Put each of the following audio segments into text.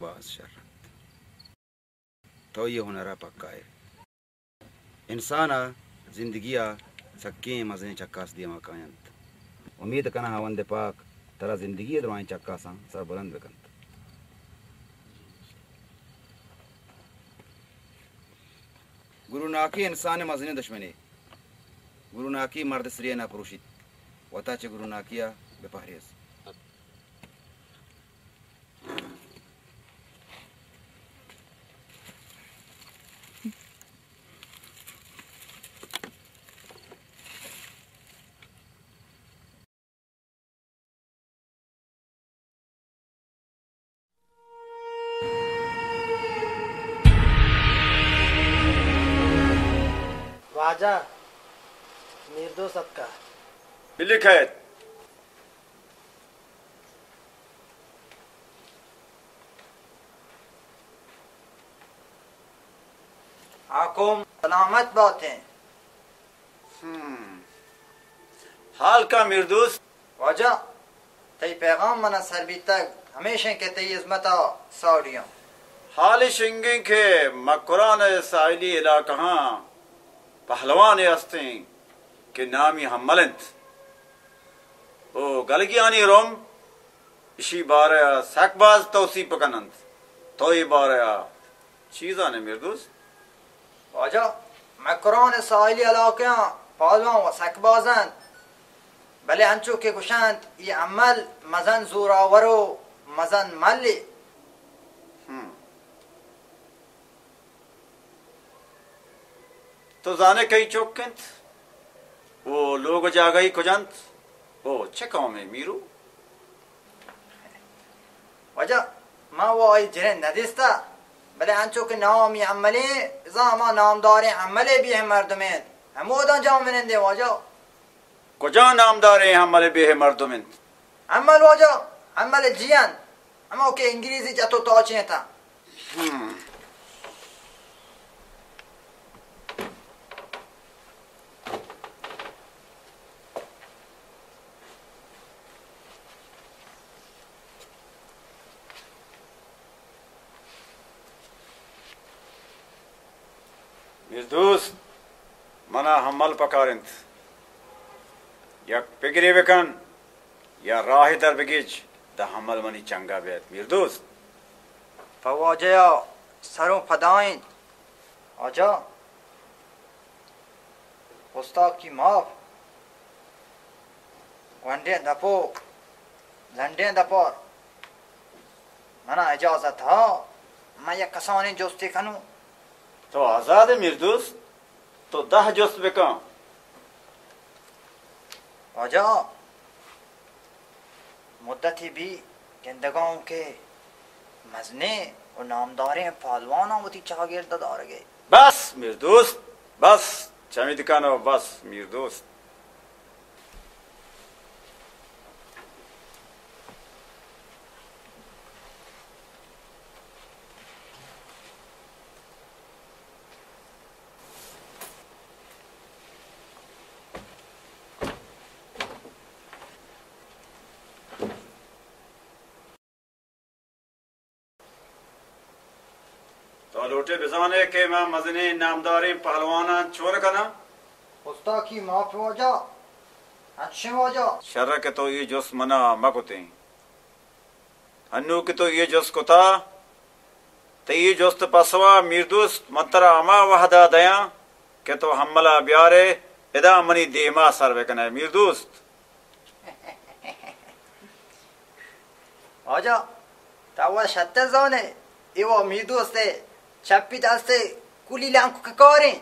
باز شر انت۔ تو اے ہنر ءَ پکا ئے۔ انسان ءِ زندگی ءَ سکیں مزنیں چکاس دیما کاینت۔ امیت کناں ہاوند پاک ترا زندگی ءِ درائیں چکاساں سربلند بکنت۔ گروناکی انسان ءِ مزنیں دشمنے۔ گروناکی مرد سری ءَ نہ پروشیت۔ وتا چہ گروناکی ءَ بہ پہریز۔ واجہ، میردوست اتکا۔ بلکیت۔ حاکم، سلامت باتیں۔ ہم۔ حال کا میردوست؟ واجہ، تئی پیغام منا سر بیتگ، ہمیش انت کہ تئی ہزمتا ساڑیاں۔ حال اش انگیں کہ مکران ءِ ساحلی علاقہاں پہلوانے ہستیں کہ نامی حمل انت۔ او گلگیانی رم اشی بارہ ءَ سک باز توسیپ کن انت۔ تو اے بارہ ءَ چی زان ئے میردوست؟ واجہ، مکران ءِ ساحلی علاقہاں پہلوان و سک باز انت، بلے انچو کہ گوش انت، اے حمل مزن زوراور و مزن ملے۔ ہم۔ تو زان ئے کئی چک انت؟ او لوگ و جاگہی کج انت؟ او چہ قومے میرو؟ واجہ، ما و آئی جنین نہ دیستا، بلے انچو کہ نامی حملے، بزاں ہما نامداریں حملے بیہ مردمے انت۔ ہموداں جاہ منندیں واجہ۔ کجا نامداریں حمل بیہ مردم انت؟ حمل واجہ، حمل جی انت، ہمو کہ انگریزی جت و تاچینتاں۔ ہم۔ میردوست، منا حمل پکار انت۔ یک پگرے بکن یا راہے در بگیج، داں حمل منی چنگا بیت۔ میردوست۔ پہ واجہ ءَ سروں پدا انت۔ واجہ، گستاکی معاف، گونڈیں دپ و لنڈیں دپار، منا اجازت ہا، من یک کسانیں جستے کنوں۔ تو آزاد ئے میردوست، تو دہ جست بکن۔ واجہ، مدتے بی گندگاں کہ مزنیں و نامداریں پہلواناں وتی چاگرد ءَ دارگ ءَ۔ بس میردوست، بس، چمید کن و بس میردوست۔ تو لوٹ ئے بزان ئے کہ من مزنیں نامداریں پہلواناں چون کناں؟ گستاکی معاف واجہ، انچیں واجہ۔ شر کہ تو اے جست منا مہ کتیں۔ انوں کہ تو اے جست کتا، تئی اے جست پسوا میردوست من ترا ہما وہدا دیاں کہ تو حملا بیارے، ادا منی دیما سر بکنئے میردوست۔ واجہ، تو وا شتر زانے، اے وا میردوستے، چپی دستے، کلی لانکو ککاریں۔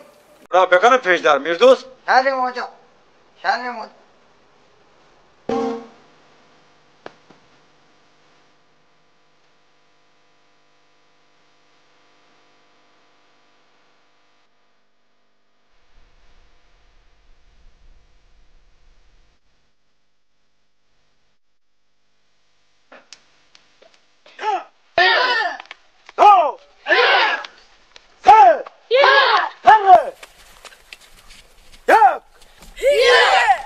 گڑا بکن پیشدار میردوست۔ شریں واجہ، شریں واجہ۔ دو، سہ، چار، یک۔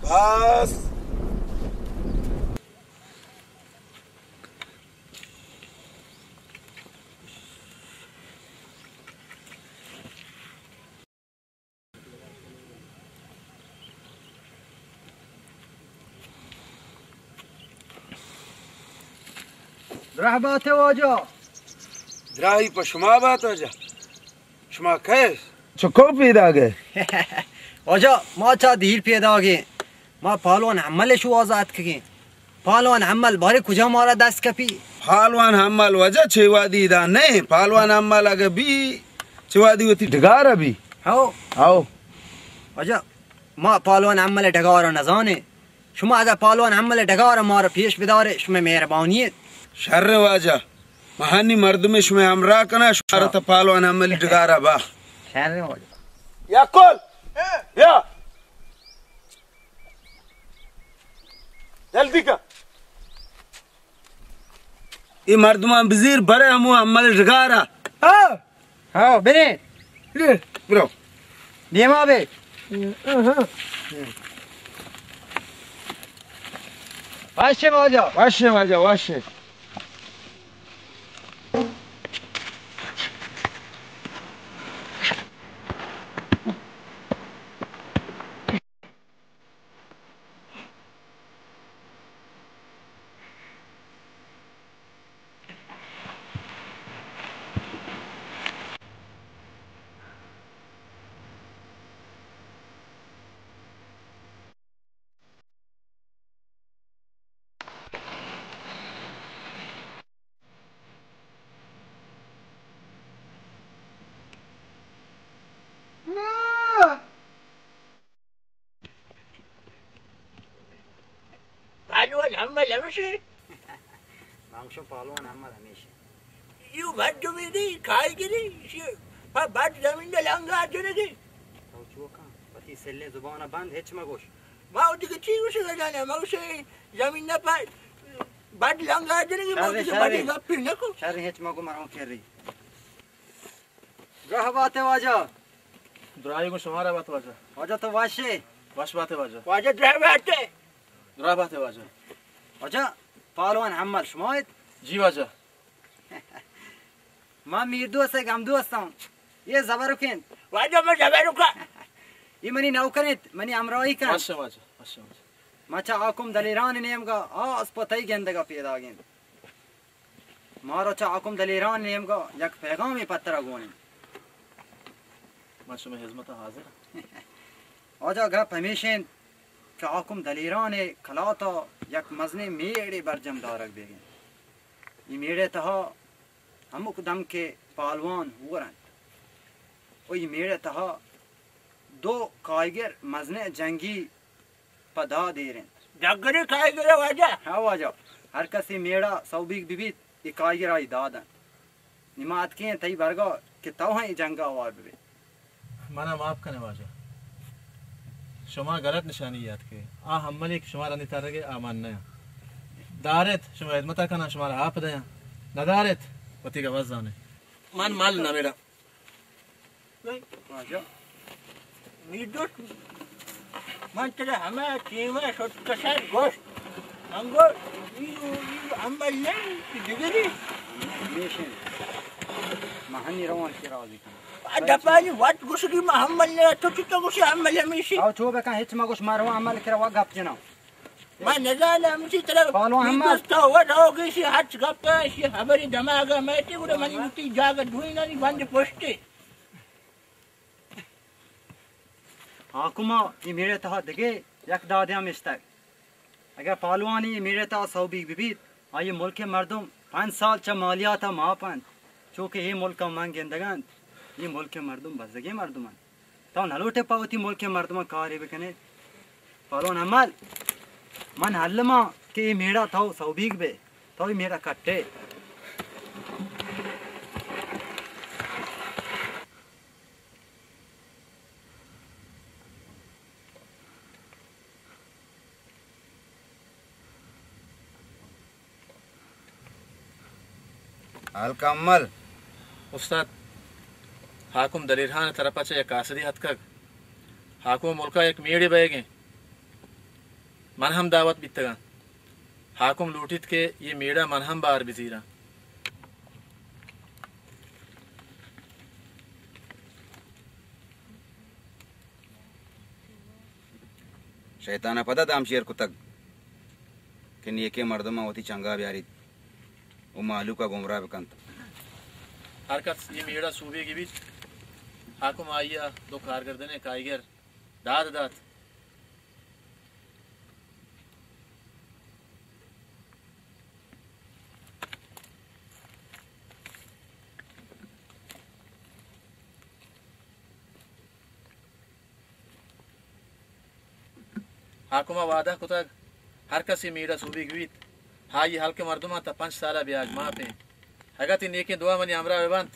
آس۔ دراہ بات ئے واجہ۔ دراہی پہ شما بات واجہ۔ شما کئے؟ چکو پیداگ ئے؟ واجہ، ما چہ دیر پیداگ ایں۔ ما پالوان حمل ءِ شوہاز ءَ اتکگ ایں۔ پالوان حمل بارے کجا مارا دست کپی؟ پالوان حمل واجہ چہ وادی ادا نہ ایں۔ پالوان حمل اگہ بی، چہ وادی وتی ڈگار ءَ بی۔ ہو۔ ہو۔ واجہ، ما پالوان حمل ءِ ڈگار ءَ نزان ایں۔ شما اگہ پالوان حمل ءِ ڈگار ءَ مارا پیش بدار ئے، شمئے مہربانی اِنت۔ شر واجہ، ما ہنی مردمے شمئے ہمراہ کناں، شما را تا پالوان حمل ءِ ڈگار ءَ با۔ شر واجہ۔ یا کل! بیا! جلدی کن۔ اے مردماں بزیر، برے ہمو حمل ءِ ڈگار ءَ۔ ہاں۔ ہاں، بریں۔ برو۔ دیما بے۔ وش ئے واجہ۔ وش ئے واجہ، وش ئے۔ پہلوان حمل ہمیشی۔ من گوشاں پہلوان حمل ہمیشی۔ ایو بد جمیدی، کائیگری، ایشی پہ بد زمین ءَ لنگار جنگی۔ تو چو کن، وتی سلیں زبان ءَ بند، ہچ مگوش۔ ما وتی کہ چی گوشگ ءَ جاناں، ما گوشاں زمین ءَ پہ بد لنگار جنگی، ما شر، وتی کہ شر۔ بدی گپی نکو۔ شر، ہچ مگو، مروں کری۔ دراہ بات ئے واجہ۔ دراہی گوں شمارا بات واجہ۔ واجہ تو وش ئے؟ وش بات ئے واجہ۔ واجہ دراہ بات ئے۔ دراہ بات ئے واجہ۔ واجہ پہلوان حمل شما ات؟ جی واجہ۔ ما میر دوست ءِ گم دوستاں۔ اے زبرک اِنت۔ واجہ ما زبرک آں۔ اے منی نوکر اِنت، منی ہمراہی کنت۔ وش واجہ، وش واجہ۔ ما چہ حاکم دلیران ءِ نیمگا، آ اسپ تئی گندگا پیداگ اِنت۔ مارا چہ حاکم دلیران ءِ نیمگا یک پیغامے پہ ترا گون اِنت۔ من شمئے ہزمتا حاضر آں۔ واجہ گپ ہمیش اِنت کہ حاکم دلیران ءِ کلاتا یک مزنیں میڑے برجم دارگ بیگ اِنت۔ اے میڑے تہا ہمک دم کہ پالوان ہور اَنت ءُ اے میڑے تہا دو کائیگر مزنیں جنگی پہ داد ایر اِنت۔ جگری کائیگر واجہ؟ ہاں واجہ، ہر کسی میڑا سوبیگ بہ بیت، اے کائیگر آئی داد اَنت۔ نی ما اتکیں تئی برگا کہ تو ہم اے جنگا ہوار بہ بئے۔ منا معاف کنے واجہ، شما غلط نشانی یات کے۔ آ حملی کہ شما رندی ترگے آ من نیاں۔ دارت، شما خدمتا کناں، شمارا آپ دیاں۔ ندارت، وتی گواز زانے۔ من مال نمیڑا۔ واجہ۔ میر دوست، من ترا ہما ٹیم ءَ شت کشار گوشت۔ من گوشت، اے، اے حمل نہ اِنت، دگری۔ ہمیش اِنت۔ من ہنی روان کہ راضی کناں۔ آ دپانی وت گوشگی من حمل نہ، تو چطور گوشی حمل ہمیشی؟ او چو بکن، ہچ مگوش، من روان حمل کرا و گپ جناں۔ من نزاناں، ہمشی ترا پالوان حمل۔ دوست تو و روگی شی ہچ گپ، شی خبری دماغ ءَ میتی، گڑا منی وتی جاگہ دوئینانی بند پشتی۔ حاکما اے میڑے تہا دگہ یک دادے ہم اشتگ۔ اگر پالوانی اے میڑے تہا سوبیگ بہ بیت، آئی ملک ءِ مردم پنچ سال چہ مالیات ءَ ماپ اَنت، چو کہ اے ملک ءَ من گندگ اَنت، اے ملک ءِ مردم بزگیں مردم اَنت۔ تو نہ لوٹ ئے پہ وتی ملک ءِ مردماں کارے بہ کن ئے؟ پالوان حمل، من الم آں کہ اے میڑ ءَ تو سوبیگ بئے، تو اے میڑ ءَ کٹ ئے۔ حال کمل۔ استاد، حاکم دلیر خان ءِ طرف ءَ چہ یک قاصدے اتکگ۔ حاکم ءِ ملک ءَ یک میڑے بئیگ اِنت۔ من ہم دعوت بیتگاں۔ حاکم لوٹیت کہ یہ میڑا من ہم بار بزیراں۔ شیطان ءَ پدا دام چیر کتگ کہ نیکیں مردماں وتی چنگا بیاریت و مہلوک ءَ گمراہ بکنت۔ ہر کس یہ میڑا سوبیگی بیت، حاکم آئی ءَ دو کارگردنیں کائیگر داد دات۔ حاکم ءَ وعدہ کتگ، ہر کسی میڑ ءَ سوبیگ بیت، آئی ہلک مردماں تا پنچ سال ءَ بیاگ ماپ انت۔ اگاں تئی نیکیں دعا منی ہمراہ بہ بنت،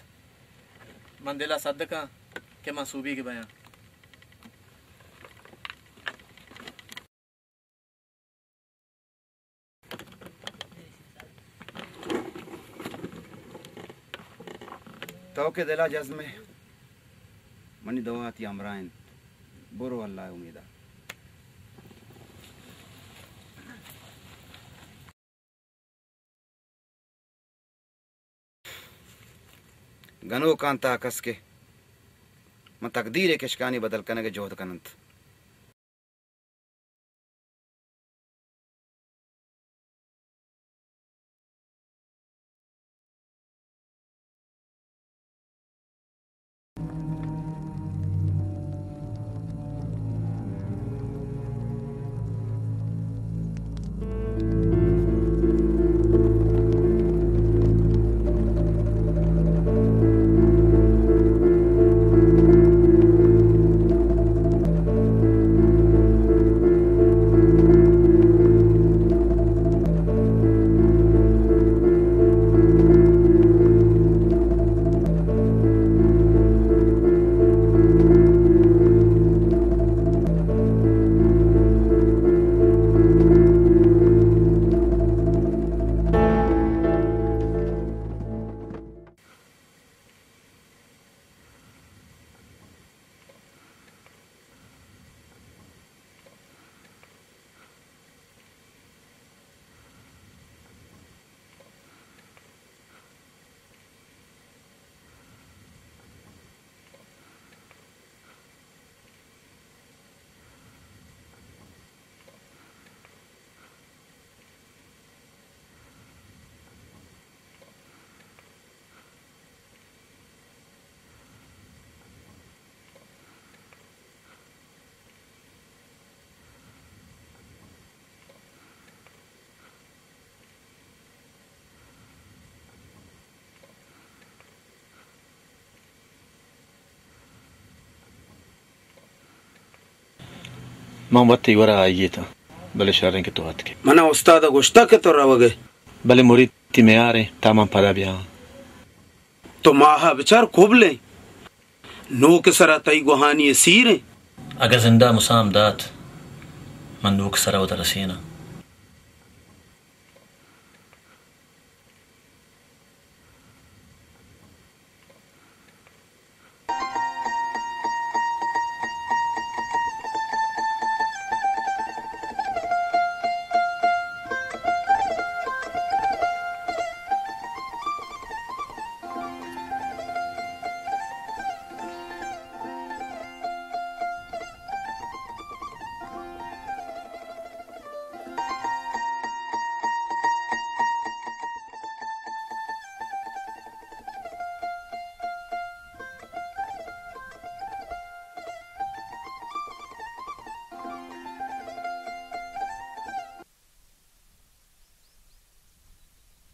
من دل ءَ سدکاں کہ من سوبیگ بیاں۔ تو کہ دل ءَ جزم ئے، منی دعا تئی ہمراہ انت۔ برو اللہ ءِ امید ءَ۔ گنوکاں تا کس کہ من تقدیر ءِ کشکانی بدل کنگ ءِ جہد کن انت۔ من وت تئی گورا آئیتاں، بلے شریں کہ تو اتکے۔ من ءَ استاد ءَ گوشتگ کہ تو روگ ئے۔ بلے مرید تئی میار انت، تاں من پدا بیاں۔ تو ماہ ءَ بچار، کبل انت۔ نوک ءِ سرا تئی گوہانی ءِ سیر انت۔ اگاں زند ءَ مسام دات، من نوک ءِ سرا وت ءَ رسیناں۔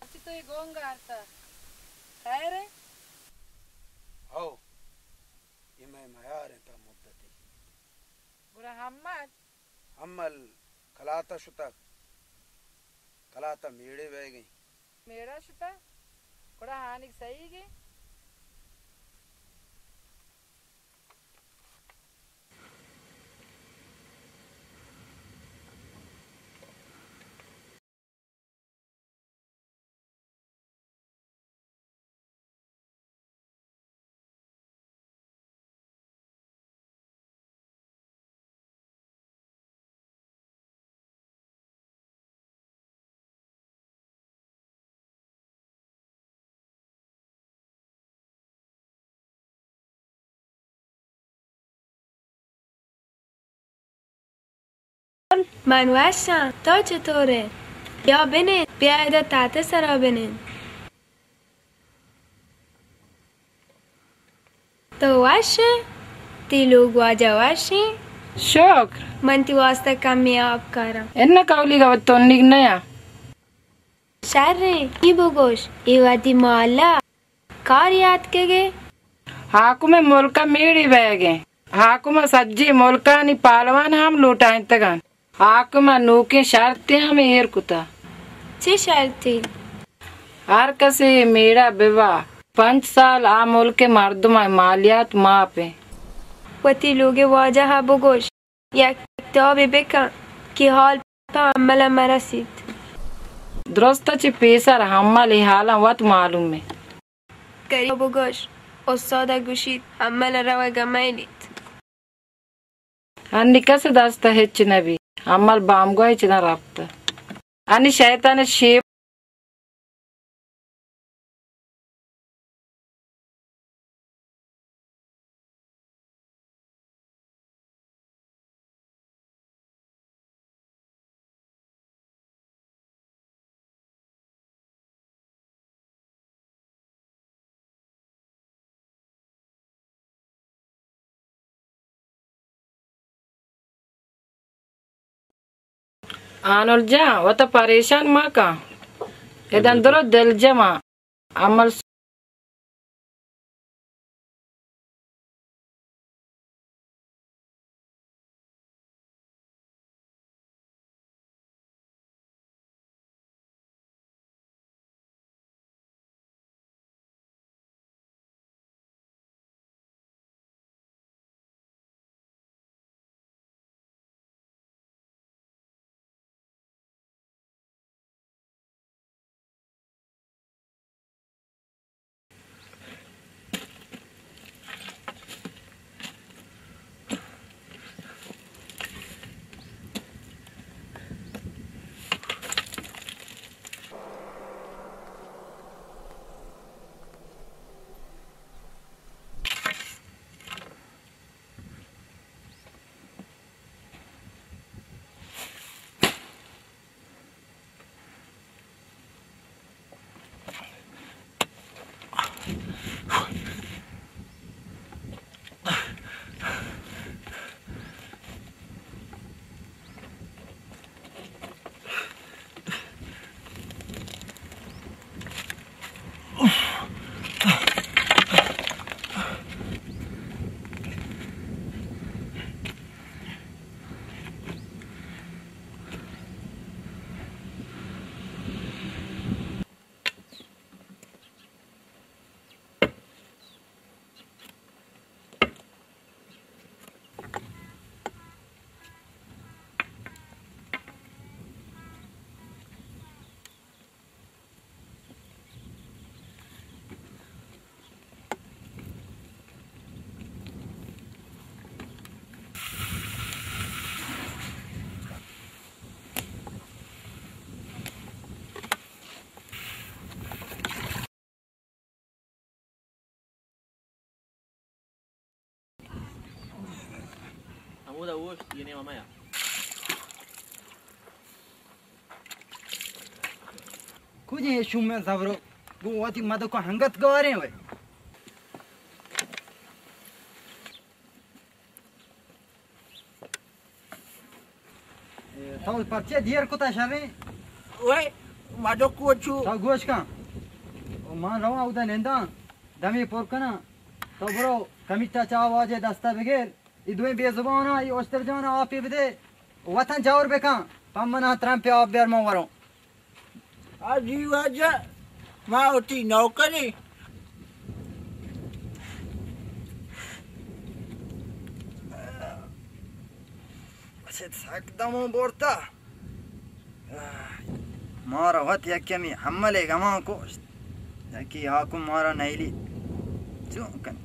مرچی تو اے گونگ ءَ آرتہ، خیر انت؟ ہو، اے مئے میار انت تا مدتے۔ گڑا ہمل؟ ہمل کلات ءَ شتگ، کلات ءَ میڑے بئیگ انت۔ میڑ ءَ شتگ؟ گڑا ہانیگ سہیگ انت۔ من وشاں، تو چطور ئے؟ بیا بنند، بیا ادا تحت سرا بنند۔ تو وش ئے؟ تئی لوگ واجہ وش ایں؟ شکر۔ من تئی واسطہ کمے آپ کاراں۔ اناں کولی گا وت تنیگ نیا۔ شریں، اے بگوش، اے وھدی مالا کار یاتکگ ئے؟ حاکم ءِ ملک ءَ میڑی بئیگ ءَ۔ حاکم ءَ سجیں ملکانی پہلوان ہم لوٹائینتگ انت۔ حاکم ءَ نوکیں شرطے ہم ایر کتہ۔ چے شرطے؟ ہر کسے اے میڑ ءَ ببا، پنچ سال آ ملک ءِ مردماں مالیات ماپ انت۔ وتی لوگ ءِ واجہ ءَ بگوش، یک کتابے بکن کہ حال پہ حمل ءَ مرسیت۔ درست ءَ چہ پیسر حمل ءِ حالاں وت معلوم انت۔ کریم ءَ بگوش، استاد ءَ گوشیت، حمل ءَ روگ ءَ مئیلیت۔ انی کس ءِ دست ءَ ہچ نہ بیت، حمل بامگو ءَ چداں رپتہ۔ انی شیطان ءِ شیپ۔ آنل جان، وتا پریشان مکن۔ ادن درو دلجم آں۔ عمل ہمودا اوشت، یہ نیم ہمایا۔ کجے شوم زبرو، گو وتی مدکو ہنگت گواریں وے۔ تو پرچے دیر کتا شریں؟ وے، مدکو چو۔ تو گوش کن۔ او من رواں اودا ننداں، دمی پر کناں۔ تو برو، کمیٹا چا واجہ دستا بگیر۔ ای دوئیں بے زباناں، ای اشتر جان آپی بدے۔ وطن جور بکن۔ پمنا ترمپے آپ بیار من وروں۔ آ جی واجہ، ما وتی نوکرے۔ بس سک دموں برتا۔ مارا وت یک کمی حملے گمان کشت۔ یکی حاکم مارا نیلی۔ چون کن؟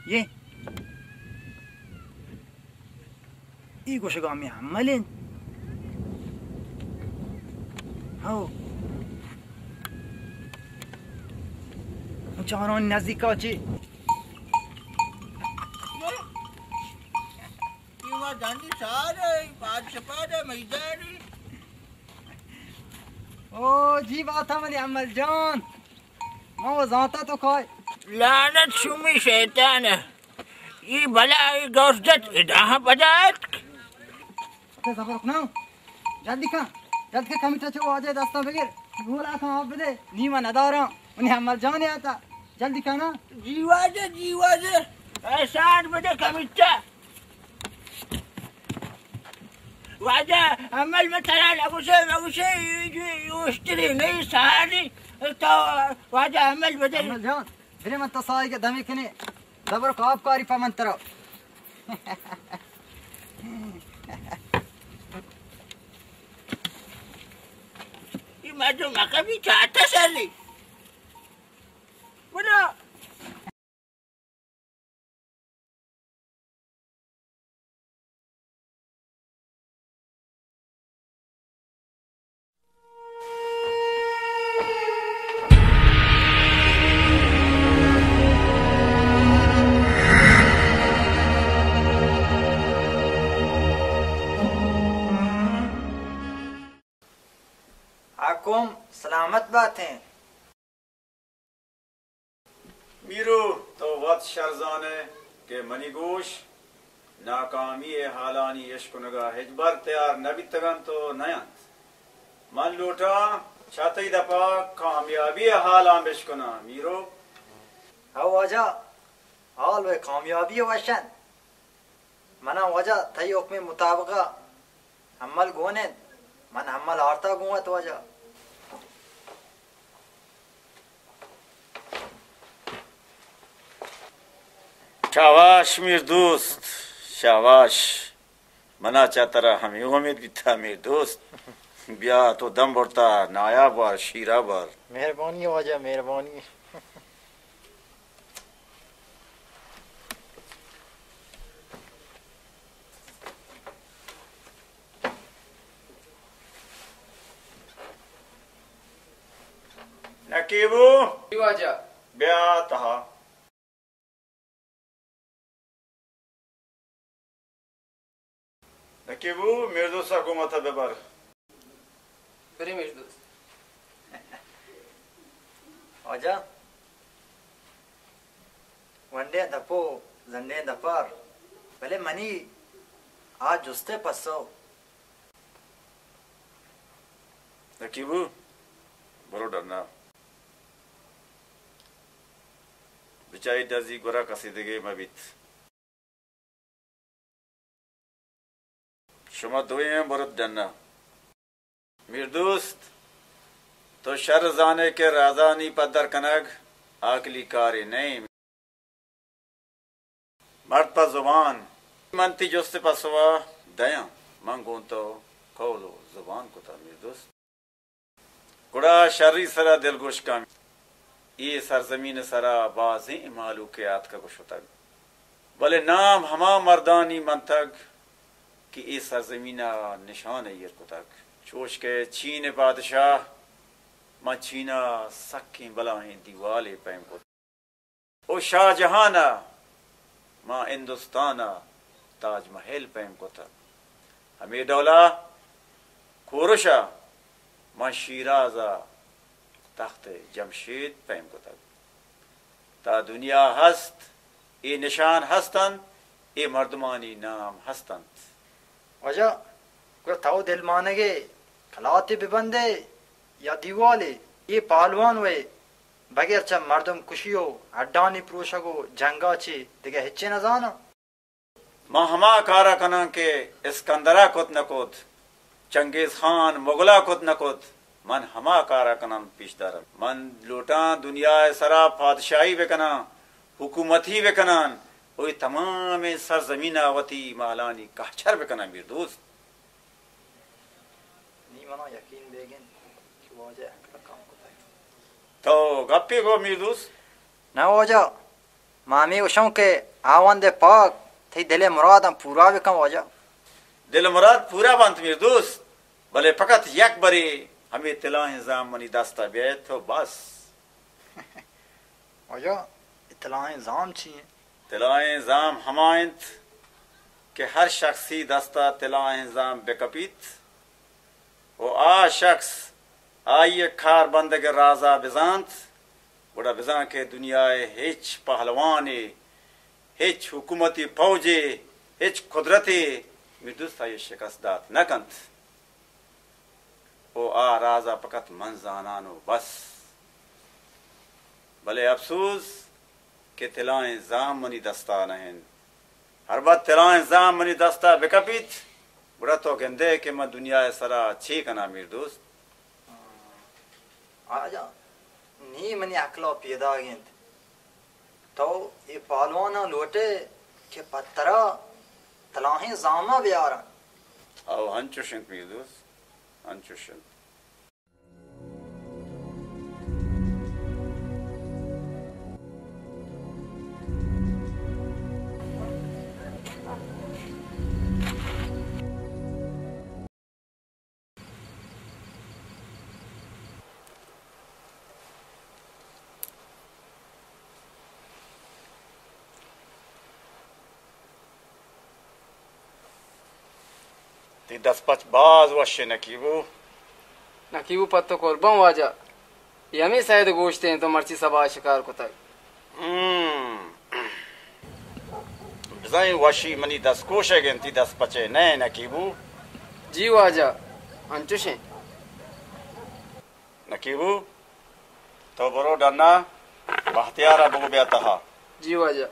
یہ۔ ای گوشگا ہمیں حمل انت۔ ہو۔ چارانی نزیکا چی؟ ایوا دانی سارے، بادشاہ پادے میدانی۔ او جی بات ہے منی امل جان۔ ما وہ زانتا تو کھائے۔ لعنت شمی شیطان ہے۔ ای بلا ای گوزدت ادا بدات۔ اتے صبر کنا۔ جلدی کن۔ جلد کے کمیٹا چو واجہ دستا بگر۔ گولا کن آپ بدے۔ نیما ندارا۔ انہیں امل جانے آتا۔ جلدی کنا۔ جی واجہ، جی واجہ۔ احسان بدے کمیٹا۔ واجہ، عمل میں ترا لگوشے، لگوشے، یہ، یہ اشتری نہیں ساری، تو واجہ عمل بدل۔ عمل جان، برے من تو سائی کے دمی کنے، زبر کو آپ کاری پا من ترا۔ یہ مردم مکہ بھی چاہتا سر نہیں۔ بولا۔ حاکم سلامت باتیں۔ میرو، تو وت شر زان ئے کہ منی گوش ناکامی ءِ حالانی اشکنگ ءَ ہچبر تیار نہ بیتگ انت ءُ نہ انت۔ من لوٹاں چہ تئی دپ ءَ کامیابی ءِ حالاں بشکناں، میرو۔ ہو واجہ، حال ءُ کامیابی وش انت۔ منا واجہ تئی حکم مطابق عمل گون انت۔ من عمل آرتا گون ات واجہ۔ شاباش میر دوست، شاباش۔ منا چہ ترا ہمے امید بیتا میر دوست۔ بیا تو دم برتا نایاب بار، شیرا بار۔ مہربانی واجہ، مہربانی۔ نقیبو! جی واجہ۔ بیا تہا۔ نقیبو، میردوست ءَ گوں وت ءَ ببر۔ برے میردوست۔ واجہ، ونڈیں دپ ءُ زنڈیں دپار، بلے منی آ جست ءِ پسو۔ نقیبو، برو ڈنا۔ بچائی دزی گورا کسی دگے مہ بیت۔ شما دوئیں برت ڈنا۔ میردوست، تو شر زانے کہ رازانی پدر کنگ عاقلی کارے نئیں۔ مرد پہ زبان۔ من تئی جست ءِ پسو ءَ دیاں۔ من گوں تو قول ءُ زبان کتا میردوست۔ گڑا شری سرا دلگوش کن۔ اے سرزمین سرا بازیں مہلوکے آتکگ ءُ شتگ، بلے نام ہما مردانی منتگ کہ اے سرزمین ءَ نشان ایر کتگ۔ چوش کہ چین ءِ بادشاہ، من چین ءَ سکیں بلاہیں دیوالے پیم کت۔ او شاہ جہان ءَ ماں ہندوستان ءَ تاج محل پیم کتگ۔ ہمے ڈولا کورش ءَ ماں شیراز ءَ تخت جمشید پیم کتگ۔ تا دنیا ہست، اے نشان ہست انت، اے مردمانی نام ہست انت۔ واجہ، گڑا تو دلمانگے کلاتے ببندے یا دیوالے؟ اے پالوان وے بغیر چہ مردم کشی ءُ ہڈانی پروشگ ءُ جنگا چی دگہ ہچے نزاناں۔ من ہما کارا کناں کہ اسکندرا کت نہ کت، چنگیز خان مغلا کت نہ کت، من ہما کارا کناں پیش داراں۔ من لوٹاں دنیا ءِ سرا پادشاہی بکناں، حکومتی بکناں، ءُ اے تمامیں سرزمین ءَ وتی مالانی کہچر بکناں میر دوست۔ نی منا یقین بیگ انت کہ واجہ عقل کم کتگ۔ تو گپے گو میر دوست۔ نہ واجہ، ما ہمے گوشاں کہ آوند پاک تئی دل ءِ مراداں پورا بکن واجہ۔ دل ءِ مراد پورا بنت میر دوست، بلے فقط یک برے ہمے تلاہیں زام منی دست ءَ بیت ءُ بس۔ یا اے تلاہیں زام چی انت؟ تلاہیں زام ہما انت کہ ہر شخصی دستا تلاہیں زام بکپیت و آ شخص آئی ء کار بندگ ء رازا بزانت، گڑا بزاں کہ دنیا ء ہچ پہلوانے، ہچ حکومتی پوجے، ہچ قدرتے میردوست آئی ء شکست دات نہ کنت۔ و آ راز ء فقط من زانان و بس۔ بلے افسوس کہ تلائیں زام منی دستا نہ انت۔ ہر وقت تلائیں زام منی دستا بکپیت، گڑا تو گندے کہ من دنیا ء سرا چے کناں میردوست؟ آجا، نی منی عقل ء پیداگ انت۔ تو اے پہلواناں لوٹ ئے کہ پہ ترا تلاہیں زاماں بیاراں۔ او ہنچوش انت میردوست، ہنچوش انت۔ تئی دست پچ باز وش انت نکیبو۔ نکیبو پہ تو قربان واجہ۔ اے ہمے سید گوشت انت تو مرچی سبا شکار کتگ۔ ہم۔ بزاں اے وشی منی دست کوشگ انت، تئی دست پچے نہ انت نکیبو۔ جی واجہ، انچوش انت۔ نکیبو، تو برو ڈنا، بختیار ء بگو بیا تہا۔ جی واجہ۔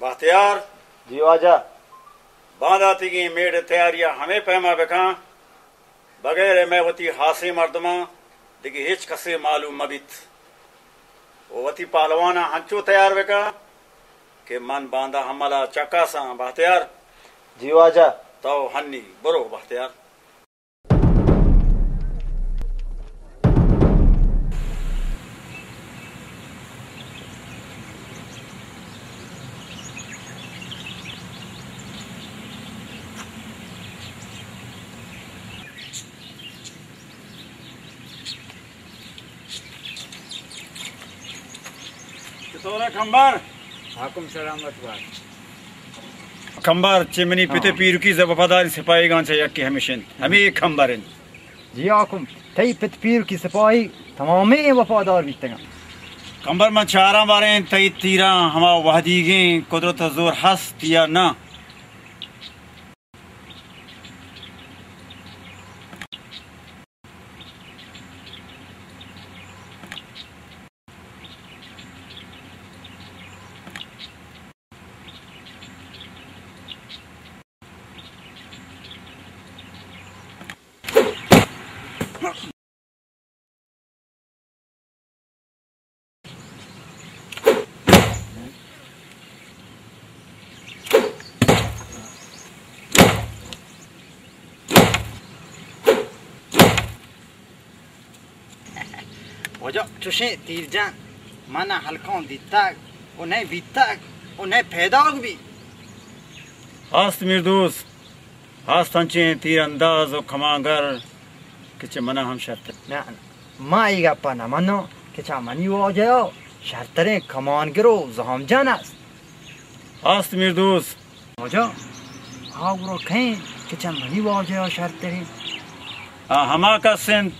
بختیار۔ جی واجہ۔ بانداتیگیں میڑ ء تیاری ء ہمے پیما بکن۔ بغیر مئے وتی ہاسیں مردماں دگہ ہچ کسے معلوم مہ بیت۔ و وتی پہلواناں ہنچو تیار بکن کہ من باندا حمل ء چکاساں۔ بختیار! جی واجہ۔ تو ہنی برو بختیار۔ چطور ئے کمبر؟ حاکم سلامت بات۔ کمبر، چہ منی پت ء ہاں۔ پیرکی ز وفاداریں سپاہیگاں چہ یکے ہمیش انت۔ ہمے کمبر انت۔ جی حاکم، تئی پت پیرکی سپاہی تمامیں وفادار بیتگاں۔ کمبر، من چاراں باریں تئی تیراں ہما وہدیگیں قدرت ء زور ہست یا نہ؟ واجہ، چوشیں تیر جان من ء ہلکاں دیتگ و نئے بیتگ و نئے پیداگ بی۔ ہست میردوست، ہست انچیں تیر انداز و کمانگر کہ چہ من ء ہم شرتر۔ نہ، نہ، ما اے گپ ء نہ مناں کہ چہ منی واجہ ء شرتریں کمانگر و زہم جان است۔ ہست میردوست۔ واجہ، آ گڑا کئے انت کہ چہ منی واجہ ء شرتر انت؟ آ ہما کس انت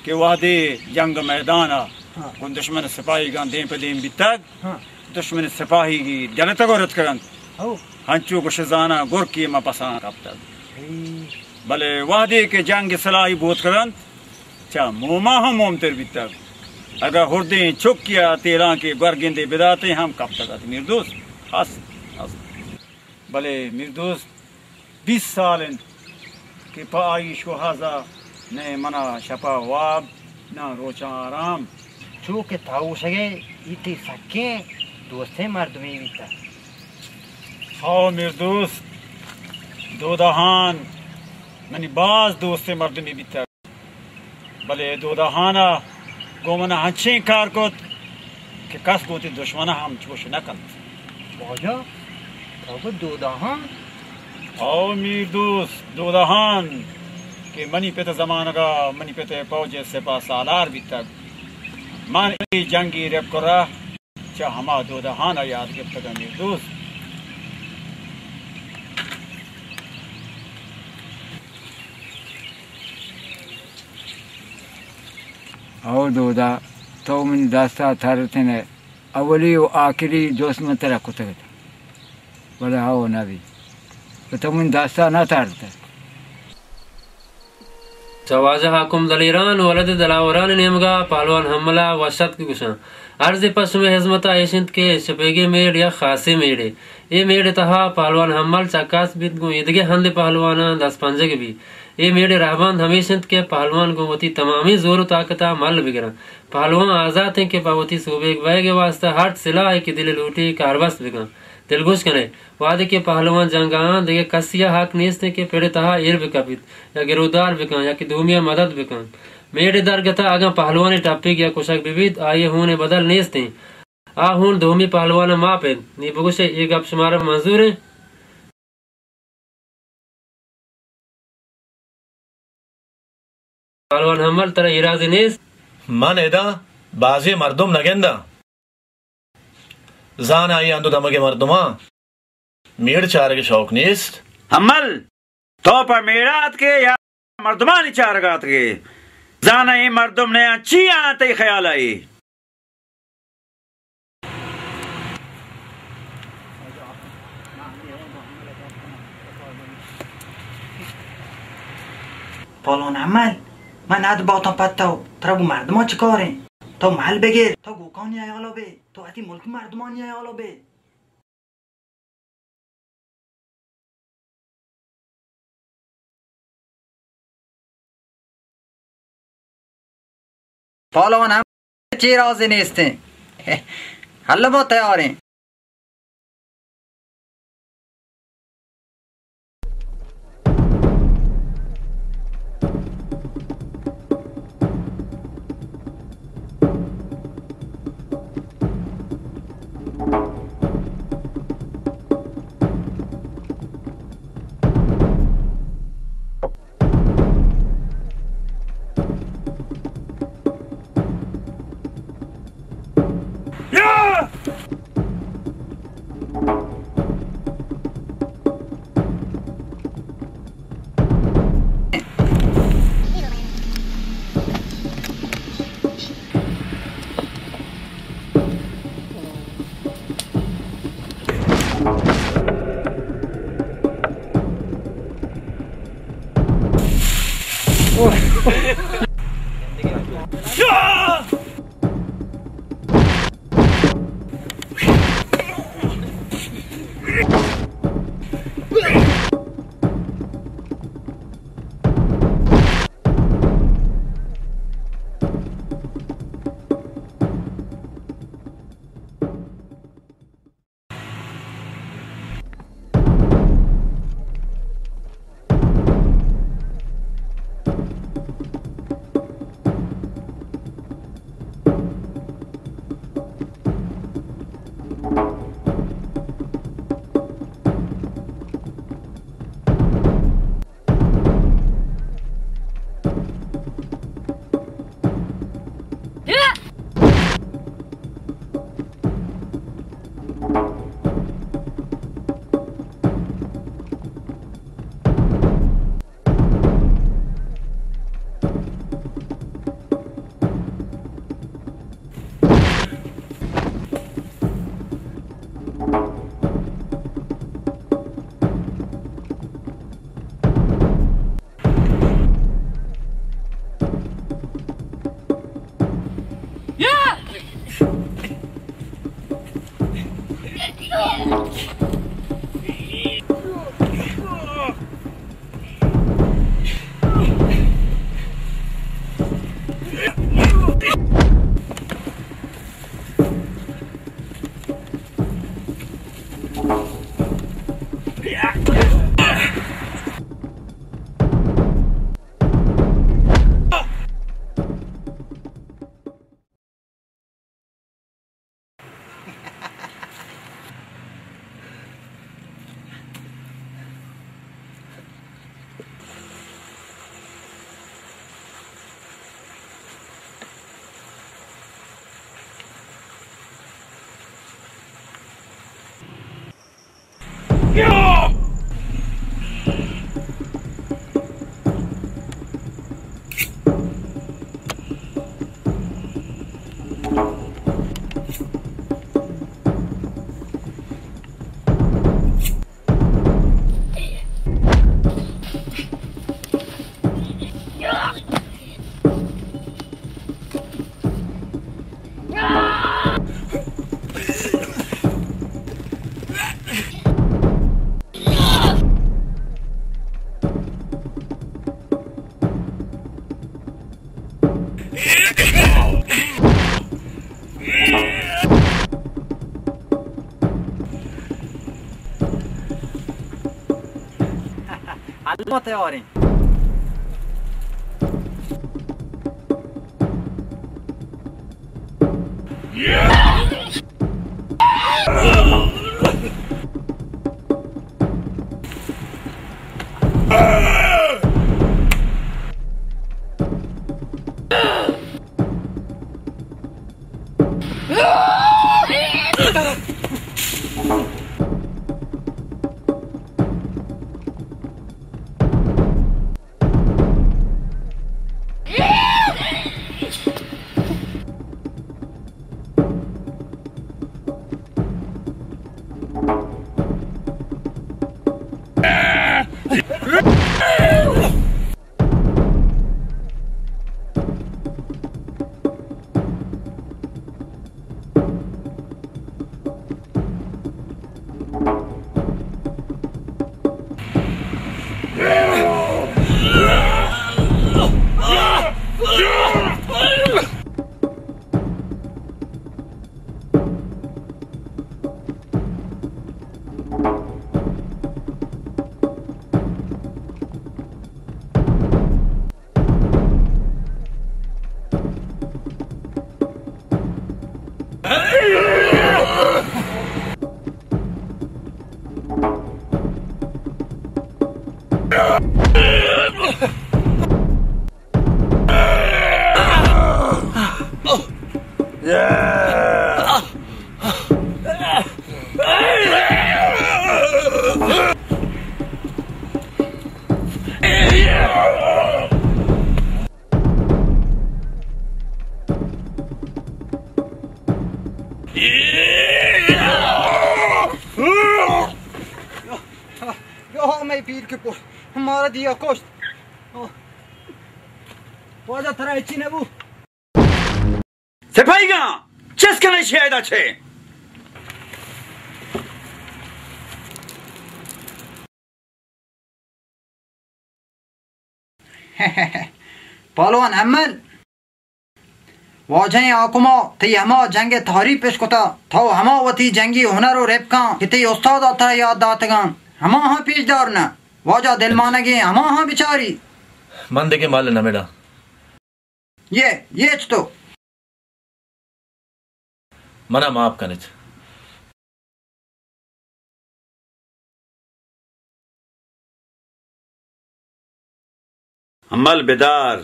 کہ وہدے جنگ میدان ء ہاں۔ گوں دشمن سپاہیگاں دیم پہ دیم بیتگ، ہاں۔ دشمن سپاہیگی جلتگ و رتکگ انت۔ ہو۔ ہنچو گوش زاناں گرکے ماں پساں کپتگ۔ ہی۔ بلے وہدے کہ جنگ سلاہی بوتکگ انت، چہ موما ہم مومتر بیتگ۔ اگاں ہردیں چکے ء تیلانکے گور گندے بداتیں ہم کپتگ ات میردوست۔ ہست، ہست۔ بلے میردوست بیست سال انت کہ پہ آئی شوہاز ء نئے منا شپ ء واب، نہ روچاں آرام۔ چو کہ تو گوشگ ئے، اے تئی سکیں دوستیں مردمے بیتگ۔ ہو میردوست، دودہان منی باز دوستیں مردمے بیتگ۔ بلے دودہان ء گوں من ء انچیں کار کت کہ کس گوں وتی دشمن ء ہم چوش نہ کنت۔ واجہ، تو گوں دوداہان؟ او میر دوست، دوداہان کہ منی پت ءِ زمانگ ءَ منی پت ءِ پوج ءِ سپاہ سالار بیتگ۔ من اے جنگی رپک ءُ راہ چہ ہما دوداہان ءَ یات گپتگ ءَ میر دوست۔ او دودا، تو منی دست ءَ ترتن ئے۔ اولی و آخری دوست من ترا کتگ ات، بلے ہو نہ بی، کہ تو من دستا نہ تارت۔ چہ واجہ حاکم دلیران ولد دلاوران نیمگا پہلوان حمل ءَ وش اتک گوشاں۔ عرض پہ شمئے ہزمتا ایش انت کہ شپیگے میڑ یک خاصیں میڑے۔ اے میڑ تہا پہلوان حمل چکاس بیت گوں ایدگہ ہند پہلواناں دست پنجگ بی۔ اے میڑ رہبند ہمیش انت کہ پہلوان گوں وتی تمامیں زور و طاقتا مل بگراں۔ پہلوان آزات انت کہ پہ وتی سوبیگ بئیگ ءِ واستہ ہرچ سلاہے کہ دل ءَ لوٹی کاربست بکن۔ دلگوش کن ئے، وہدے کہ پہلوان جنگ ءَ انت، دگہ کسی ءَ حق نیست انت کہ پڑ ءِ تہا ایر بکپیت یا گرودار بکن یا کہ دومی ءَ مدد بکن۔ میڑ ءِ درگت ءَ اگاں پہلوانے ٹپیگ یا کشگ بہ بیت، آئی ءِ ہون ءِ بدل نیست انت۔ آ ہون دومی پہلوان ءَ ماپ انت۔ نی بگوش ئے، اے گپ شمارا منظور انت؟ پہلوان حمل، ترا ایرازے نیست؟ من ادا بازیں مردم نہ گنداں۔ زاناں اے ہند و دمگ ءِ مردماں میڑ چارگ ءِ شوق نیست۔ حمل، تو پہ میڑ ءَ اتکے یا مردمانی چارگ ءَ اتکے؟ زاناں اے مردم نیاں چی آں تئی خیال ءَ اے؟ پالون حمل، من اد باتاں پہ تو، ترا گوں مردماں چہ کاریں؟ تو مل بگر، تو گوکانی حیالا بے، تو وتی ملک مردمانی حیالا بے۔ پالوان ہم چی رازی نیستیں۔ اللہ ما تیاریں۔ الما تیار ایں۔ یا مئے پیر کہ پور، مارا دیا کشت۔ واجہ ترا ہچی نہ بو۔ سپاہیگاں، چست کن اے شہید ءَ چہ۔ پہلوان ہمل، واجہیں حاکم ءَ تئی ہما جنگ ءِ تعریف اش کتا، تو ہما وتی جنگی ہنر ءُ رپکاں کہ تئی استاد ءَ ترا یات داتگاں، ہماہاں پیش دار نہ۔ واجہ دلمانگیں ہماہاں بچاری۔ من دگہ مال نہ مڑاں۔ یہ، یہ چتو؟ منا معاف کنت۔ ہمل بدار۔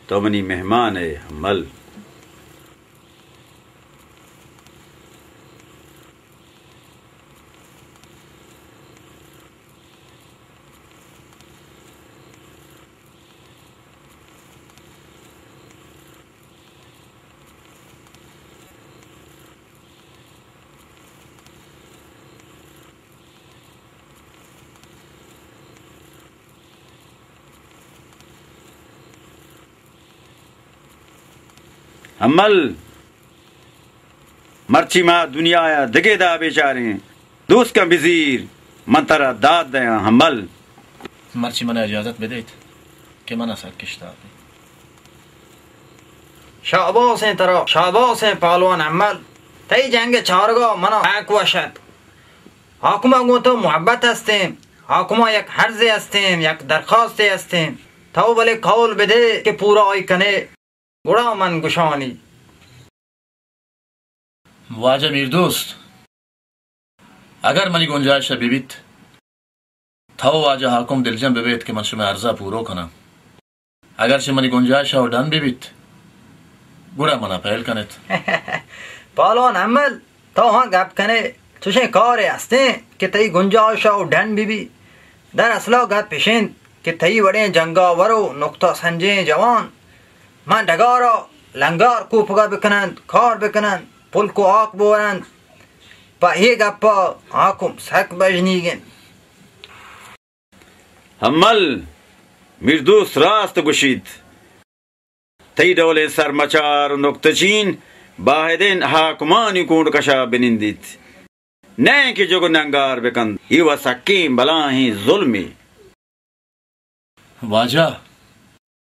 تو منی مہمان ئے، ہمل۔ ہمل، مرچی ما دنیا ءَ دگہ دابے چاریں۔ دوست کن بزیر، من ترا داد دیاں، ہمل۔ مرچی منا اجازت بدیت کہ منا سک اشتاپ۔ شاباس ایں ترا، شاباس ایں پہلوان ہمل۔ تئی جنگ ءِ چارگ ءَ منا حق وش ات۔ حاکم ءَ گوں تو محبت استیں، حاکم ءَ یک عرضے استیں، یک درخواستے استیں۔ تو بلے قول بدے کہ پورا آئی کنے، گڑا من گشانی۔ واجہ میردوست، اگر منی گنجائش ءَ بہ بیت، تو واجہ حاکم دلجم بہ بیت کہ من شمئے عرض ءَ پورو کناں۔ اگر چہ منی گنجائش ءَ ڈن بہ بیت، گڑا منا پہل کنت۔ پہلوان ہمل، تو ہاں گپ کنے، چشیں کارے ہستیں کہ تئی گنجائش ءَ ڈن بہ بی؟ در اصل ءَ گپ اش انت کہ تئی وڑیں جنگاور ءُ نکتہ سنجیں جوان ماں ڈگار ءَ لنگار کوپگ ءَ بکننت، کار بکننت، پلک ءُ ہاک بورنت۔ پہ اے گپ ءَ حاکم سک بژنیگ انت۔ ہمل، میردوست راست گوشیت۔ تئی ڈولیں سرمچار ءُ نکتہ چین باید انت حاکمانی کونڈ کش ءَ بنندیت، نئے کہ جگ ءُ ننگار بکنت۔ اے وَ سکیں بلاہیں ظلمے۔ واجہ،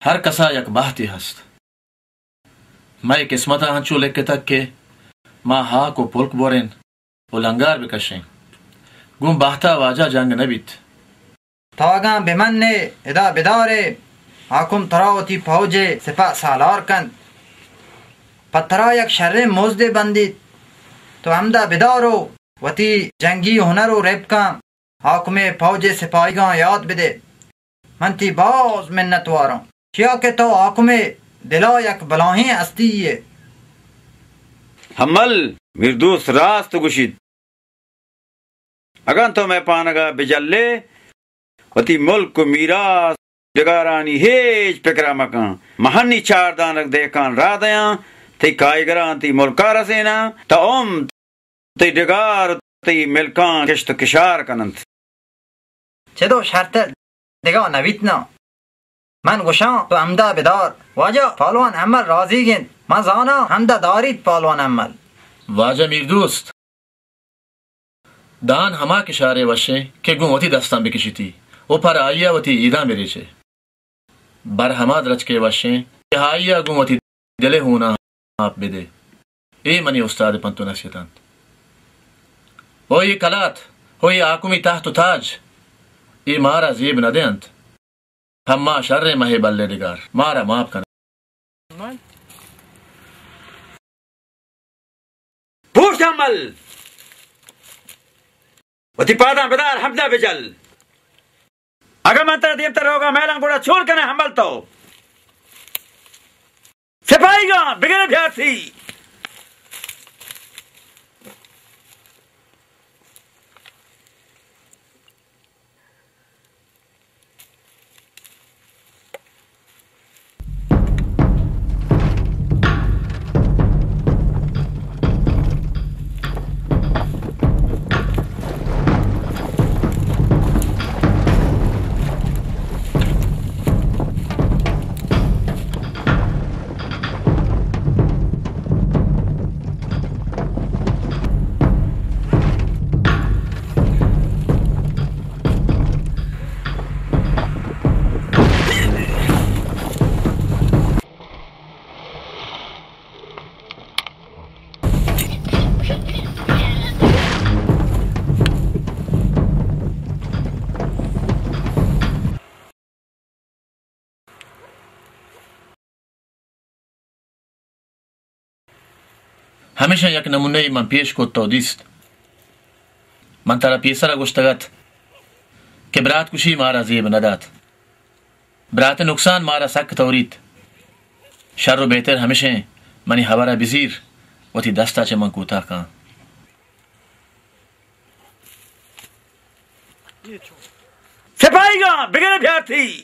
ہر کس ءَ یک بہتے ہست۔ مئے قسمت ءَ انچو لکتگ کہ ما ہاک ءُ پلک بریں ءُ لنگار بکشیں، گوں بہت ءَ واجہ جنگ نہ بیت۔ تو اگاں بمن ئے، ادا بدار ئے، حاکم ترا وتی پوج ءُ سپاہ سالار کنت، پہ ترا یک شریں مزدے بندیت۔ تو ہمدا بدار ءُ وتی جنگی ہنر ءُ رپکاں حاکم ءِ پوج ءِ سپاہیگاں یات بدے۔ من تئی باز منتواراں، چیا کہ تو حاکم ءِ دل ءَ یک بلاہیں ہستی یے۔ ہمل، میردوست راست گوشیت۔ اگاں تو مئے پانگ ءَ بجل ئے، وتی ملک ءُ میراث، ڈگارانی ہچ پکر ءَ مکن۔ من ہنی چاردانک دہکان راہ دیاں، تئی کائیگراں تئی ملک ءَ رسیناں، تا عمر تئی ڈگار ءُ تئی ملکاں کشت ءُ کشار کن انت۔ چدو شرط ءَ دگہ نہ بیت نا۔ من گوشاں تو ہمدا بدار۔ واجہ پہلوان ہمل رازیگ انت۔ من زاناں ہمدا داریت پہلوان ہمل۔ واجہ میردوست، دان ہما کشارے وشیں کہ گوں وتی دستاں بکشیتی ءُ پر آئی ءَ وتی ایداں بریچے۔ بر ہما درچکے وشیں کہ آئی ءَ گوں وتی دل ءِ ہوناں آپ بدے۔ اے منی استاد ءِ پنت ءُ نصیحت انت۔ او اے کلات، او اے حاکمی تحت ءُ تاج، اے مارا زیب نہ دینت۔ ہما شریں مہے بلے ڈگار، مارا معاف کن۔ پوشت ہمل! وتی پاداں بدار، ہمدا بجل۔ اگاں من ترا دیمتر روگا میلاں گڑا چون کنئے ہمل تو؟ سپاہیگاں بگر بیارتی۔ ہمیشاں یک نمونہ ای من پیش کت تو دیست۔ من ترا پیسرا گوشتگ ات کہ برات کشی مارا زیب نہ دات۔ برات نقصان مارا سک توریت۔ شر و بہتر ہمشیں منی ہبرا بزیر، وتی دستا چہ من کوتاہ کن۔ سپاہیگاں بگر بیارتی۔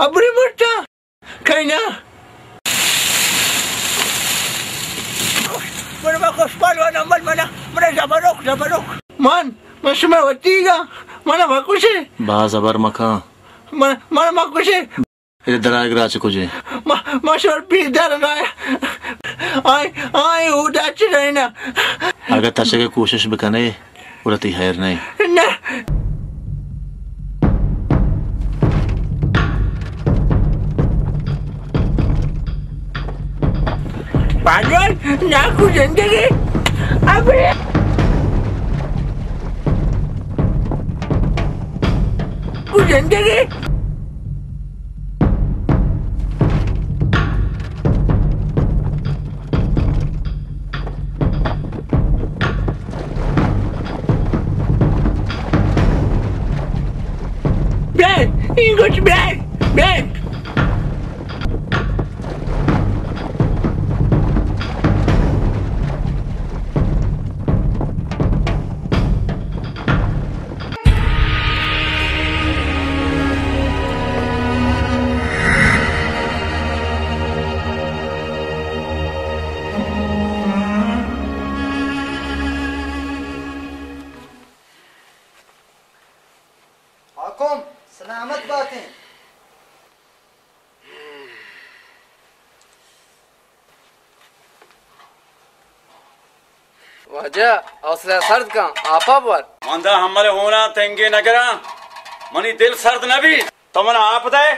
ابری مرتا کئینا. من ما خوش پالوان عمل منا، منا زبروک، زبروک. من، من شما وتیگا، منا مکوشے. باز زبر مکان. من، منا مکوشے. اے درائگ راچ کجے؟ ما، ما شور پیر در رائے. آئی، آئی اودا چرائنا. اگہ تچگے کوشش بکنے، گڑا تئی ہیر نئے. نہ. پالوان، ناکو زندگی. ابے. کو زندگی. بے، انگوش بے، بے. سلامت باتیں۔ واجہ، حوصلہ سرد کن، آپا بور۔ من داں ہمل ہونا تنگے نگراں، منی دل سرد نہ بیت۔ تو من آپ دئے۔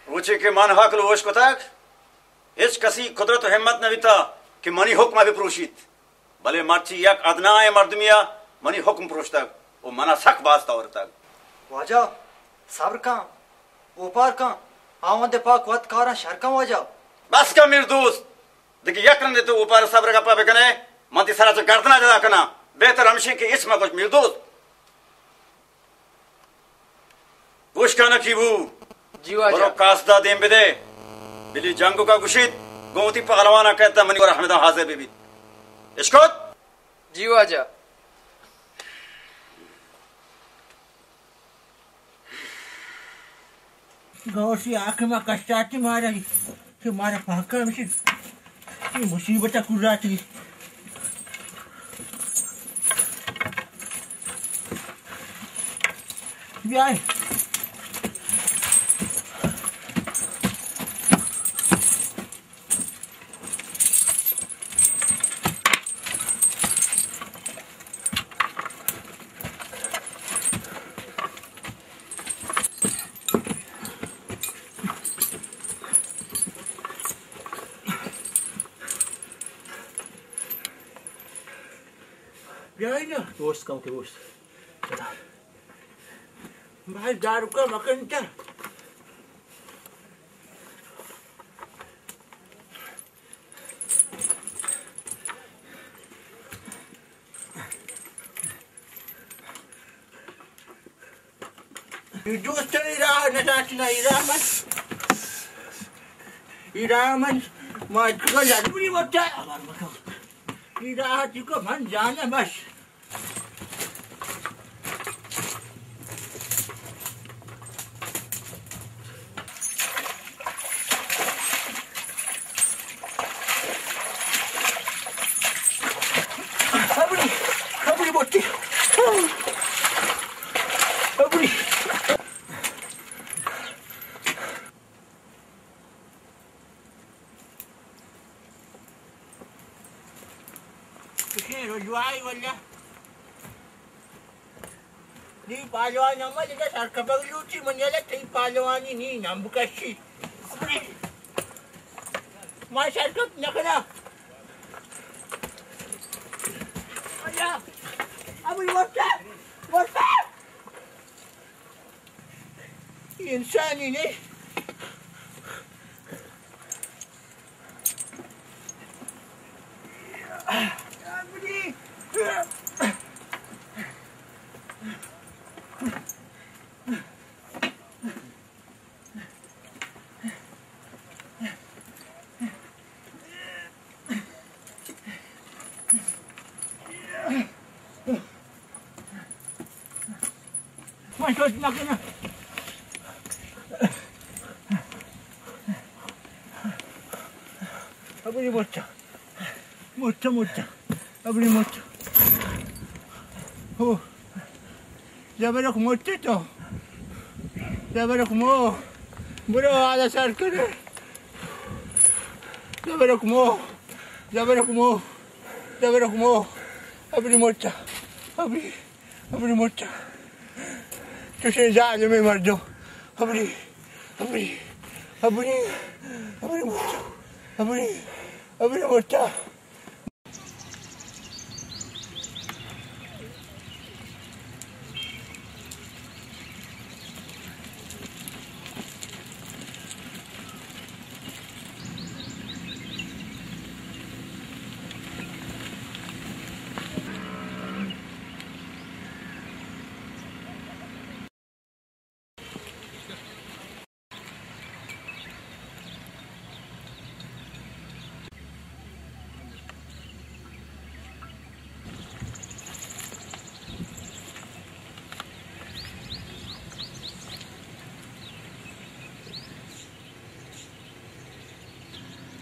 روچے کہ من حق لوش کتگ، ہچ کسی قدرت و ہمت نہ بیتا کہ منی حکم بپروشیت۔ بلے مرچی یک ادنائیں مردمے ء منی حکم پروشتگ و منا سک باز تورتگ۔ واجہ، صبر کن، اوپار کن، آوند پاک وت کاراں شر کن واجہ۔ بس کن میر دوست، دگہ یک رندے تو اوپار صبر گپا بکنے، من تی سرا چہ گردنا جدا کناں۔ بہتر ہمشیں کہ ہچ مگوش میر دوست۔ گوش کن نکی بو۔ جی واجہ۔ برو کاسدا دیم بدے۔ بلی جنگو کا گوشیت، گوں وتی پہلوانا کہتا منی گورا ہمدا حاضر ببیت۔ اشکت؟ جی واجہ۔ گوشی آکما کشتاتی مارا۔ کہ مارا پاکا ہمشی، اے مصیبت ء کراتی۔ بیائے۔ بیائے نا۔ دوست کم کہ دوست۔ چلا۔ بھائی دارو کا مکن تا۔ دوست، اے راہ نہ داشتنا، اے راہ من، اے راہ من، ما اتکگا لڈوری وتا، اے راہ تیکو من جانا بس۔ ابڑی، ابڑی بوتی۔ ابڑی۔ کشیں رجوائی واللہ۔ نی پالوان ہم دگہ سرکپگ لوٹی، من یلہ تئی پالوانی نی نمب کشی۔ ما سرکپ نہ کناں۔ اللہ! ابو ورتا! ورتا! انسانی نے۔ من شد نکنم. ابری مرچا. مرچا، مرچا. ابری مرچا. ہو. زبرک مرچا تو. زبرک مو. برو آدھا سر کرے. زبرک مو. زبرک مو. زبرک مو. ابری مرچا. ابری. ابری مرچا. چوشیں ظالمیں مردم. ابری. ابری. ابری. ابری مرچا. ابری. ابری مرچا.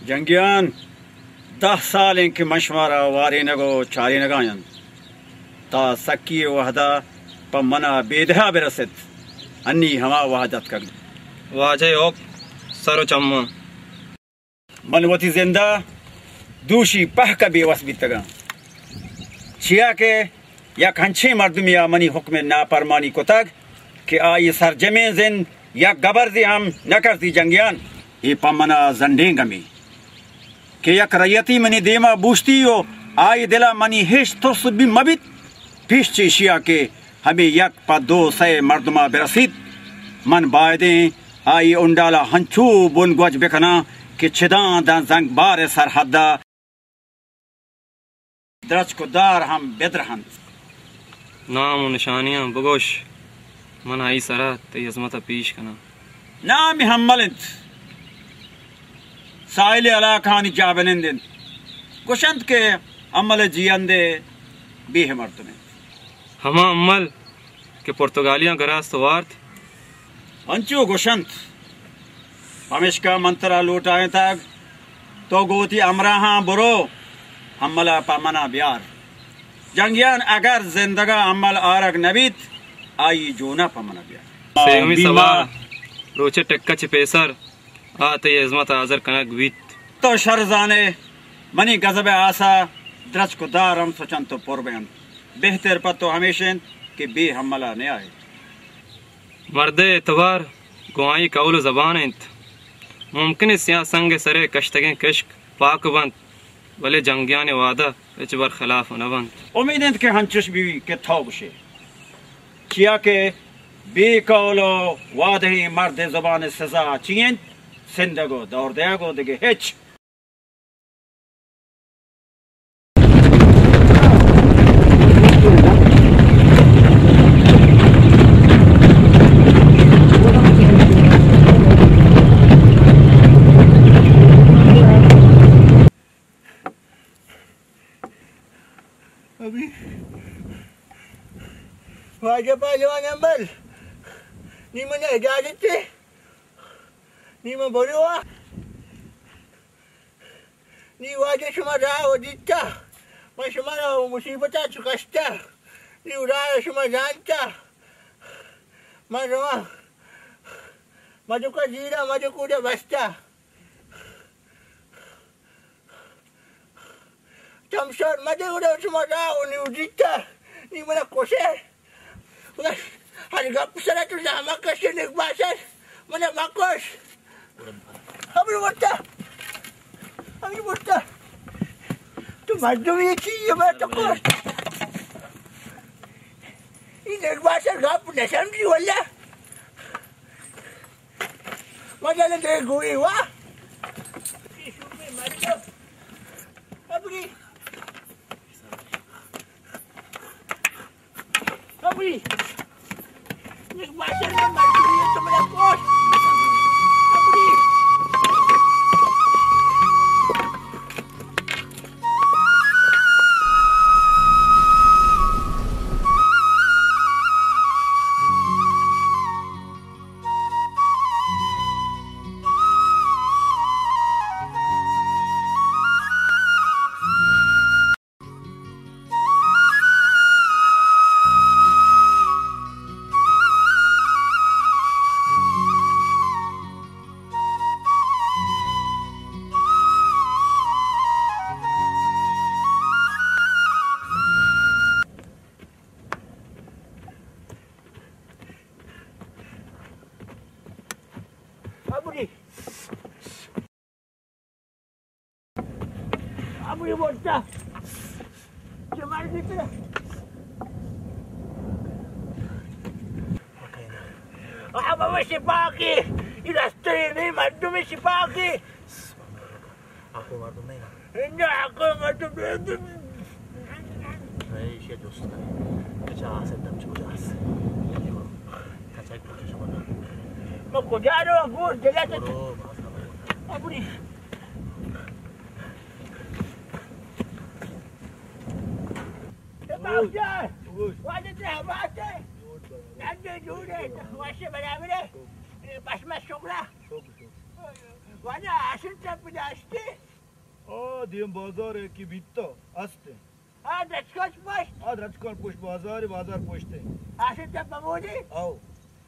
جنگیان، دہ سال انت کہ من شمارا وارینگ و چارینگا آں، تا سکی وہدا پہ من ءَ بیدہ ءَ برست، انی ہما وہد اتکگ۔ واجہ ءِ ہک سر ءُ چماں۔ من وتی زند ءَ دوشی پہک ءَ بے وس بیتگاں، چیا کہ یک انچیں مردمے ءَ منی حکم ءِ ناپرمانی کتگ کہ آئی ءِ سرجمیں زند یک گبرزے ہم نہ کرزی جنگیان۔ اے پہ من ءَ زنڈیں گمے کہ یک رعیتے منی دیم ءَ بوشتی ءُ آئی ءِ دل ءَ منی ہچ ترس بی مہ بیت، پیش چہ ایشی ءَ کہ ہمے یک پہ دو سئے مردم ءَ برسیت، من بائدیں آئی ءِ انڈال ءَ ہنچو بن گوج بکناں کہ چداں داں زنگبار ءِ سرحد ءَ درچک ءُ دار ہم بدرہنت۔ نام ءُ نشانیاں بگوش، من آئی ءِ سرا تئی ہزمت ءَ پیش کناں۔ نام ہمل انت، ساحل ءِ علاقہانی جاہبنند انت۔ گوشنت کہ ہمل ءِ جیئند ءِ بیہ مردم انت۔ ہما ہمل کہ پرتگالیاں گراست ءُ وارت؟ انچو گوشنت۔ پمیشکا من ترا لوٹائینتگ، تو گوں وتی ہمراہاں برو، ہمل ءَ پہ من ءَ بیار۔ جنگیان، اگر زندگ ءَ ہمل آرگ نہ بیت، آئی ءِ جون ءَ پہ من ءَ بیار۔ سیمی سوال، روچ ءِ ٹک ءَ چہ پیسر آ تئی ہزمت ءَ حاضر کنگ بیت۔ تو شر زان ئے، منی گزب ءِ آس ءَ درچک ءُ دار ہم سچنت ءُ پر بنت۔ بہتر پہ تو ہمیش انت کہ بے ہمل ءَ نیائے۔ مرد ءِ اعتبار گوں آئی ءِ قول ءُ زبان انت۔ ممکن انت سیاہ سنگ ءِ سر ءَ کشتگیں کشک پاک بنت، بلے جنگیانی وعدہ ہچبر خلاف نہ بنت۔ امید انت کہ ہنچش بہ بیت کہ تو گوش ئے، چیا کہ بے قول ءُ وعدہیں مرد ءِ زبان ءِ سزا چی انت؟ سندگ ءُ دور دیگ ءُ دگہ ہچ۔ ابی واجہ پہلوان ہمل، نی من ءَ اجازت دے، نی من برواں۔ نی واجہ شما راہ ءَ دیتہ، من شمارا مصیبت ءَ چہ کشتہ، نی راہ ءَ شما زانتہ، من رواں۔ مدک ءَ زیراں، مدک اودا بستہ۔ چمشور مدے، اودا شما راہ ءَ نی دیتہ، نی من ءَ کشے۔ ہر گپ سر ءَ تو زحمت کشے، نگباشر، من ءَ مکش۔ ہمے برتا، ہمے برتا۔ تو مردم یہ چیز ہے، میں تو کش۔ یہ نگباشر گپ نہ سمجھی واللہ۔ مزل دے گوئی وا۔ ابھی۔ ابھی۔ یک باشر میں مر گئی ہے تو میرا پوسٹ۔ ابھی۔ ابری۔ ابری بوتا۔ چه مرگی تو؟ آ بابا شپاکی۔ این رستری نی، مردم شپاکی۔ آخو مردم نہیں نا؟ اینجا آخو مردم نہیں۔ نہیں، ایشی دوست کرے۔ کجا آسے دم چه کجا آسے؟ کجا کجا شما؟ ما کجا رو گور دلت؟ برو، باز خبر۔ ابری۔ واجہ، واجہ تے ہماتے۔ نندے جوڑے، واسے برابرے۔ بس میں شکرا۔ واجہ حاصل تب داشتی۔ آ دیم بازار ءَ کہ بیتا است انت۔ آ درچکاں چہ پشت؟ آ درچکاں پشت بازار، بازار پشت اِنت۔ آ شت بمودی؟ او۔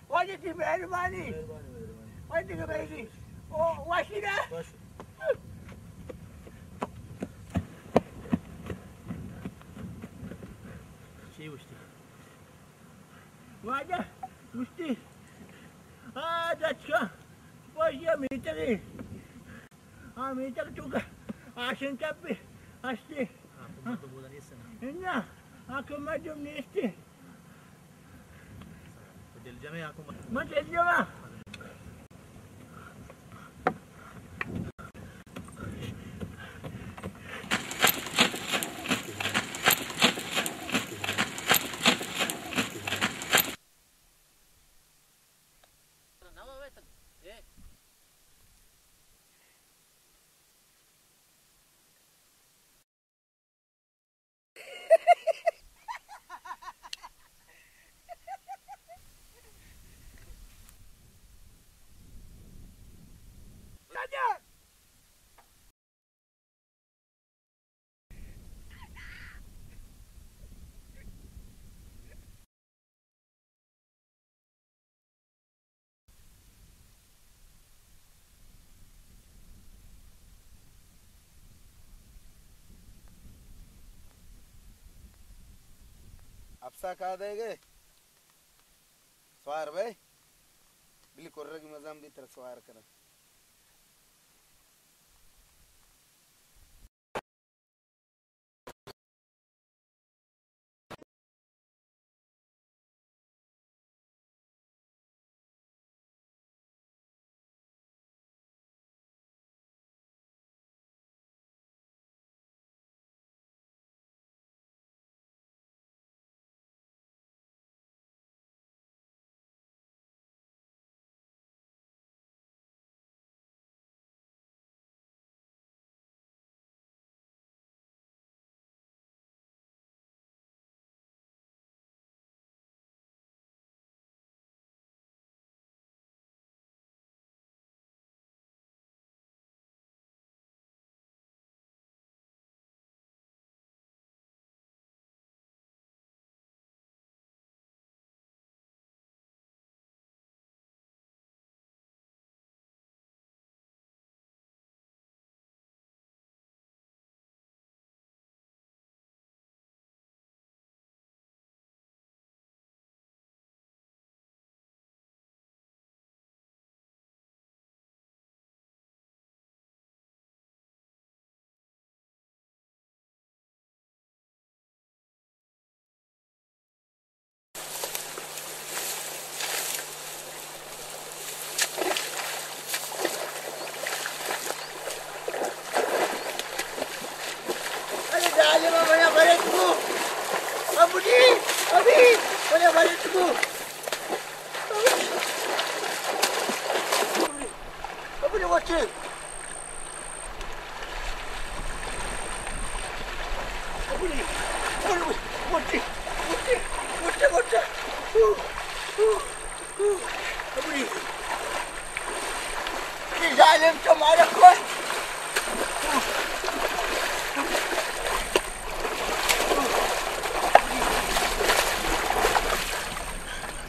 واجہ تئی مہربانی۔ مہربانی، مہربانی۔ واجہ تئی مہربانی۔ او، واشی نا؟ وش۔ چی گوشتی؟ واجہ گوشتی، آ درچکاں پشت یا میتگے۔ آ میتگ توکا آشن چپے ہستے۔ آ، کمر تو بودا نیست نا۔ اناں، آ کمر جو نیستے۔ تو دل جمے آ کمر۔ من دل جمع۔ اپسا کا دے گئے؟ سوار بھائی، بلی کرگی مزام بھی تر سوار کرا۔ ارے ظالم، منا برت کو۔ ابو جی، ابھی، منا برت کو۔ ابو جی، ابو جی، وچے۔ ابو جی، ابو جی، وچے، وچے، وچے، وچے۔ اوہ، اوہ۔ ابو جی، یہ ظالم تو مارا کوئی۔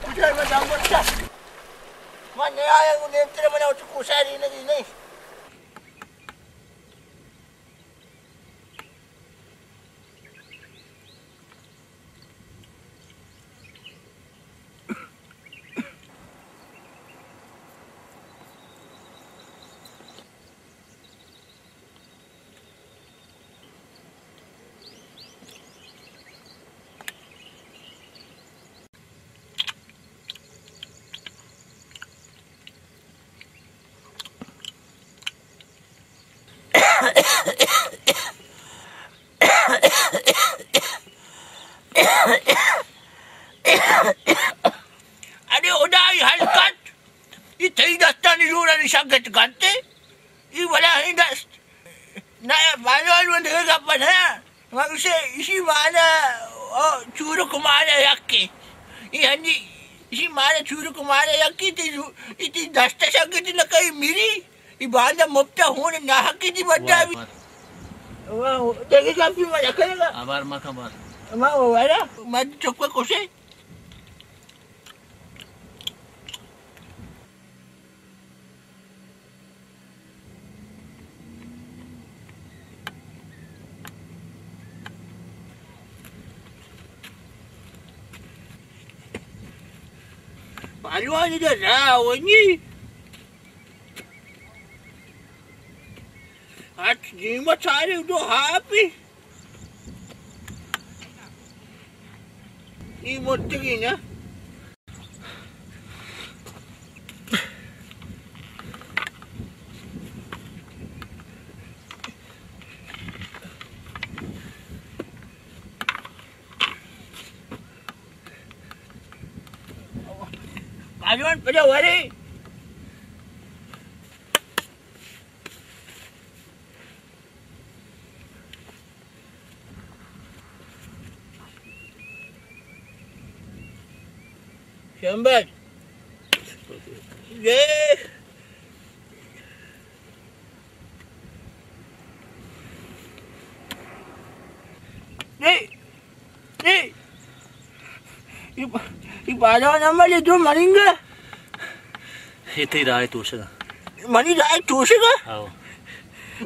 ادھر میں جاؤں گا۔ من نہیں آیا، وہ نیمتر میں نے کوشا نہیں، نہیں۔ ارے ہدائی ہلکت، ای تئی دستانی جوڑانی شگت گنتے، ای بلاہیں دست۔ نہ، بانوان من دگہ گپ نہ۔ من گوشے، ایشی مانا، او، چورک مانا یکے۔ ای ہنی، ایشی مانا چورک مانا یکے، تی، ای تی دست شگت نہ کئی میری۔ ای باندا مپتا ہون ناحقی تی بدا بی۔ دگہ گپی ما نکنگا. آبار ما کن بار. ما وارا. ما چکو کشے. پہلوان ادا راہ ونی. اچ جیما چارے دو ہاپی. ای مرتگی نا. پہلوان پدا ورے. شمبل. یہ. نہیں. نہیں. ای پ-، ای پہلوان عمل ء درو مننگ ء. اے تئی راہ ء توشگ ء. منی راہ ء توشگ ء؟ ہاؤ.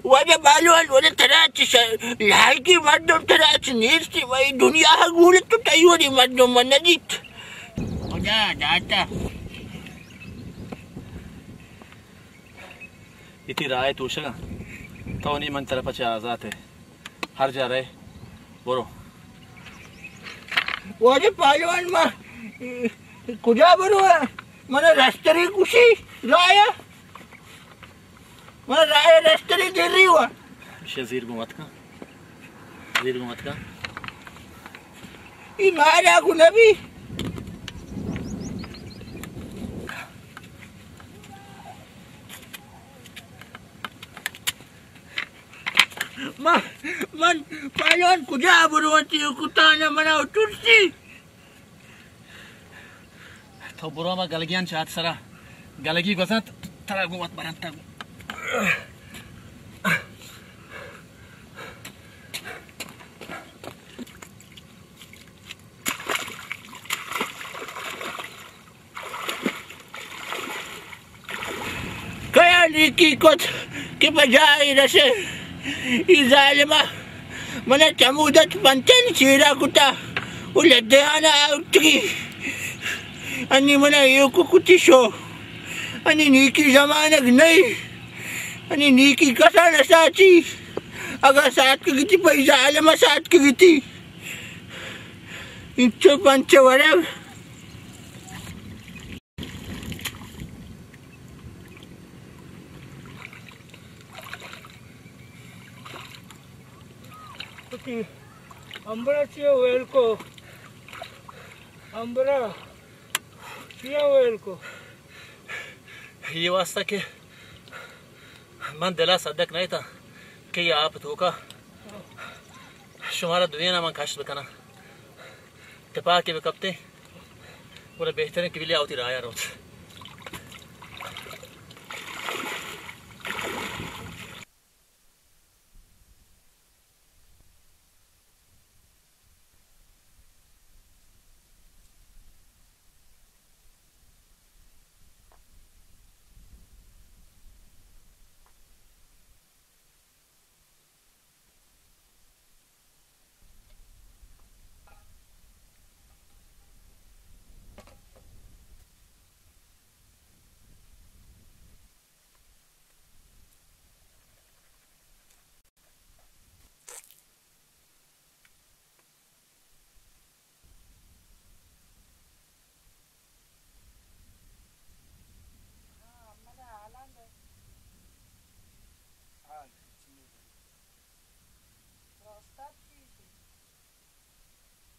واجہ پہلوان، واجہ ترا چہ ش-، لائقی مردم ترا چہ نیستی، مئے دنیا ء گولت تو تئی وڑی مردم من ندیت. خدا داتا. اے تئی راہ ء توشگ ء. تو نی من طرف ء چہ آزات ئے. ہر جا رئے، برو. واجہ پہلوان، ما کجا برو؟ من رستری گوشی رایا. من رایا رستری دری وا. ایشی زیر گوں مت کن. زیر گوں مت کن. ای مارا گو نبی. من، من پہلوان کجا برواں؟ تئی کتان ء منا ترسی. تو برو ہما گلگیان چات سرا. گلگی گوزنت، ترا گوں وت برنت. کیا نیکی کت کہ پہ جاہے رسے؟ ای ظالما منا چمودت پنچانی چیرا کتا و لدیانا آورتگی. انی منا ایوکو کتی شو. انی نیکی زمانگ نئی. انی نیکی کسا نساتی. اگا ساتکگتی، پہ ای ظالما ساتکگتی. انچو پنچ ورگ. وتی امبرا چیا ویل کو؟ امبرا چیا ویل کو؟ یہ واسطہ کہ من دلا صدق نہ تھا کہ یہ آپ توکا شمارا دوینا من کشت بکناں. تپاکے بہ کپتیں، گڑا بہتریں کہ بلے آ وتی راہ ء روت.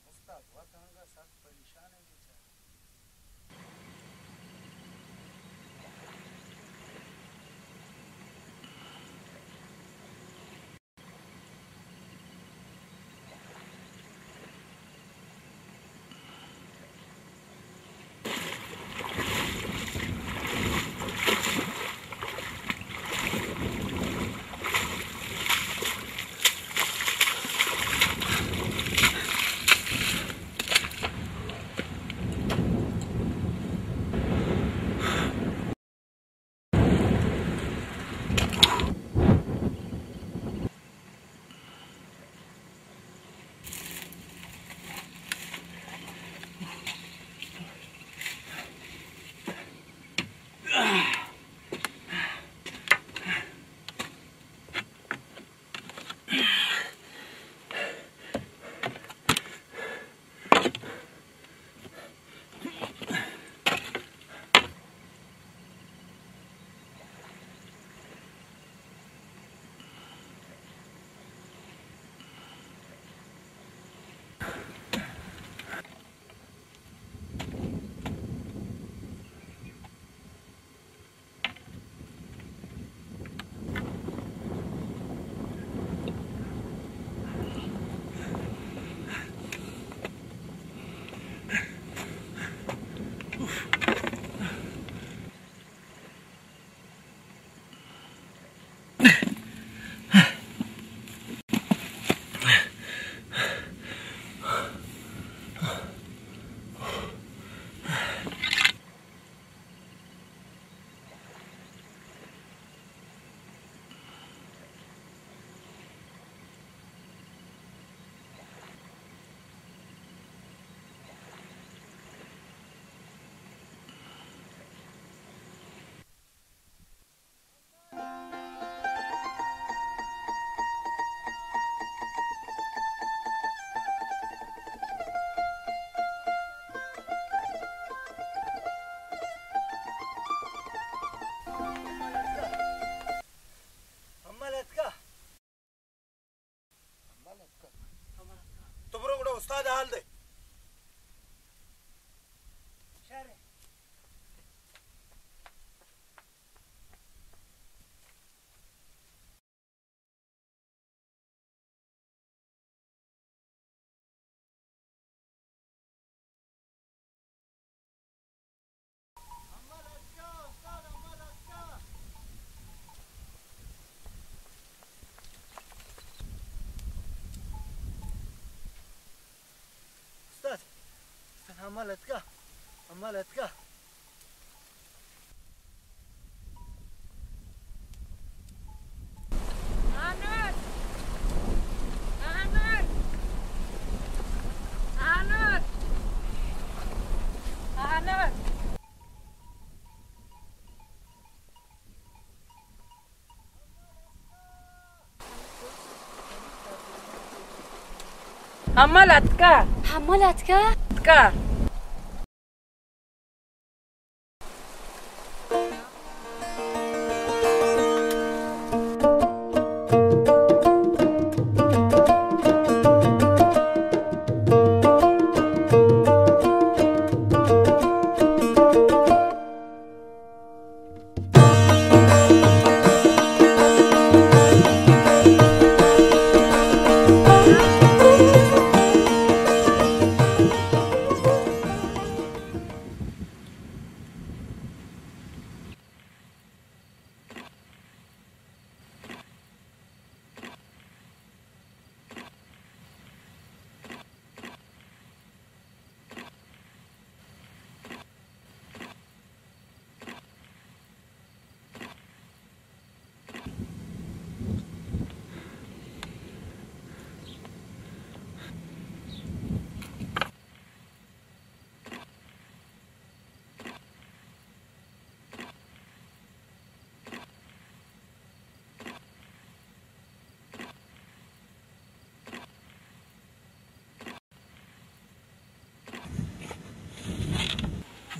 استاد وت انگا سک پریشان ایں بیچارہ. استاد حال دے۔ استاد، استاد، امل اتکا، امل اتکا۔ Owner! Owner! Owner! Owner! Himal اتکا۔ ہمل اتکا۔ اتکا۔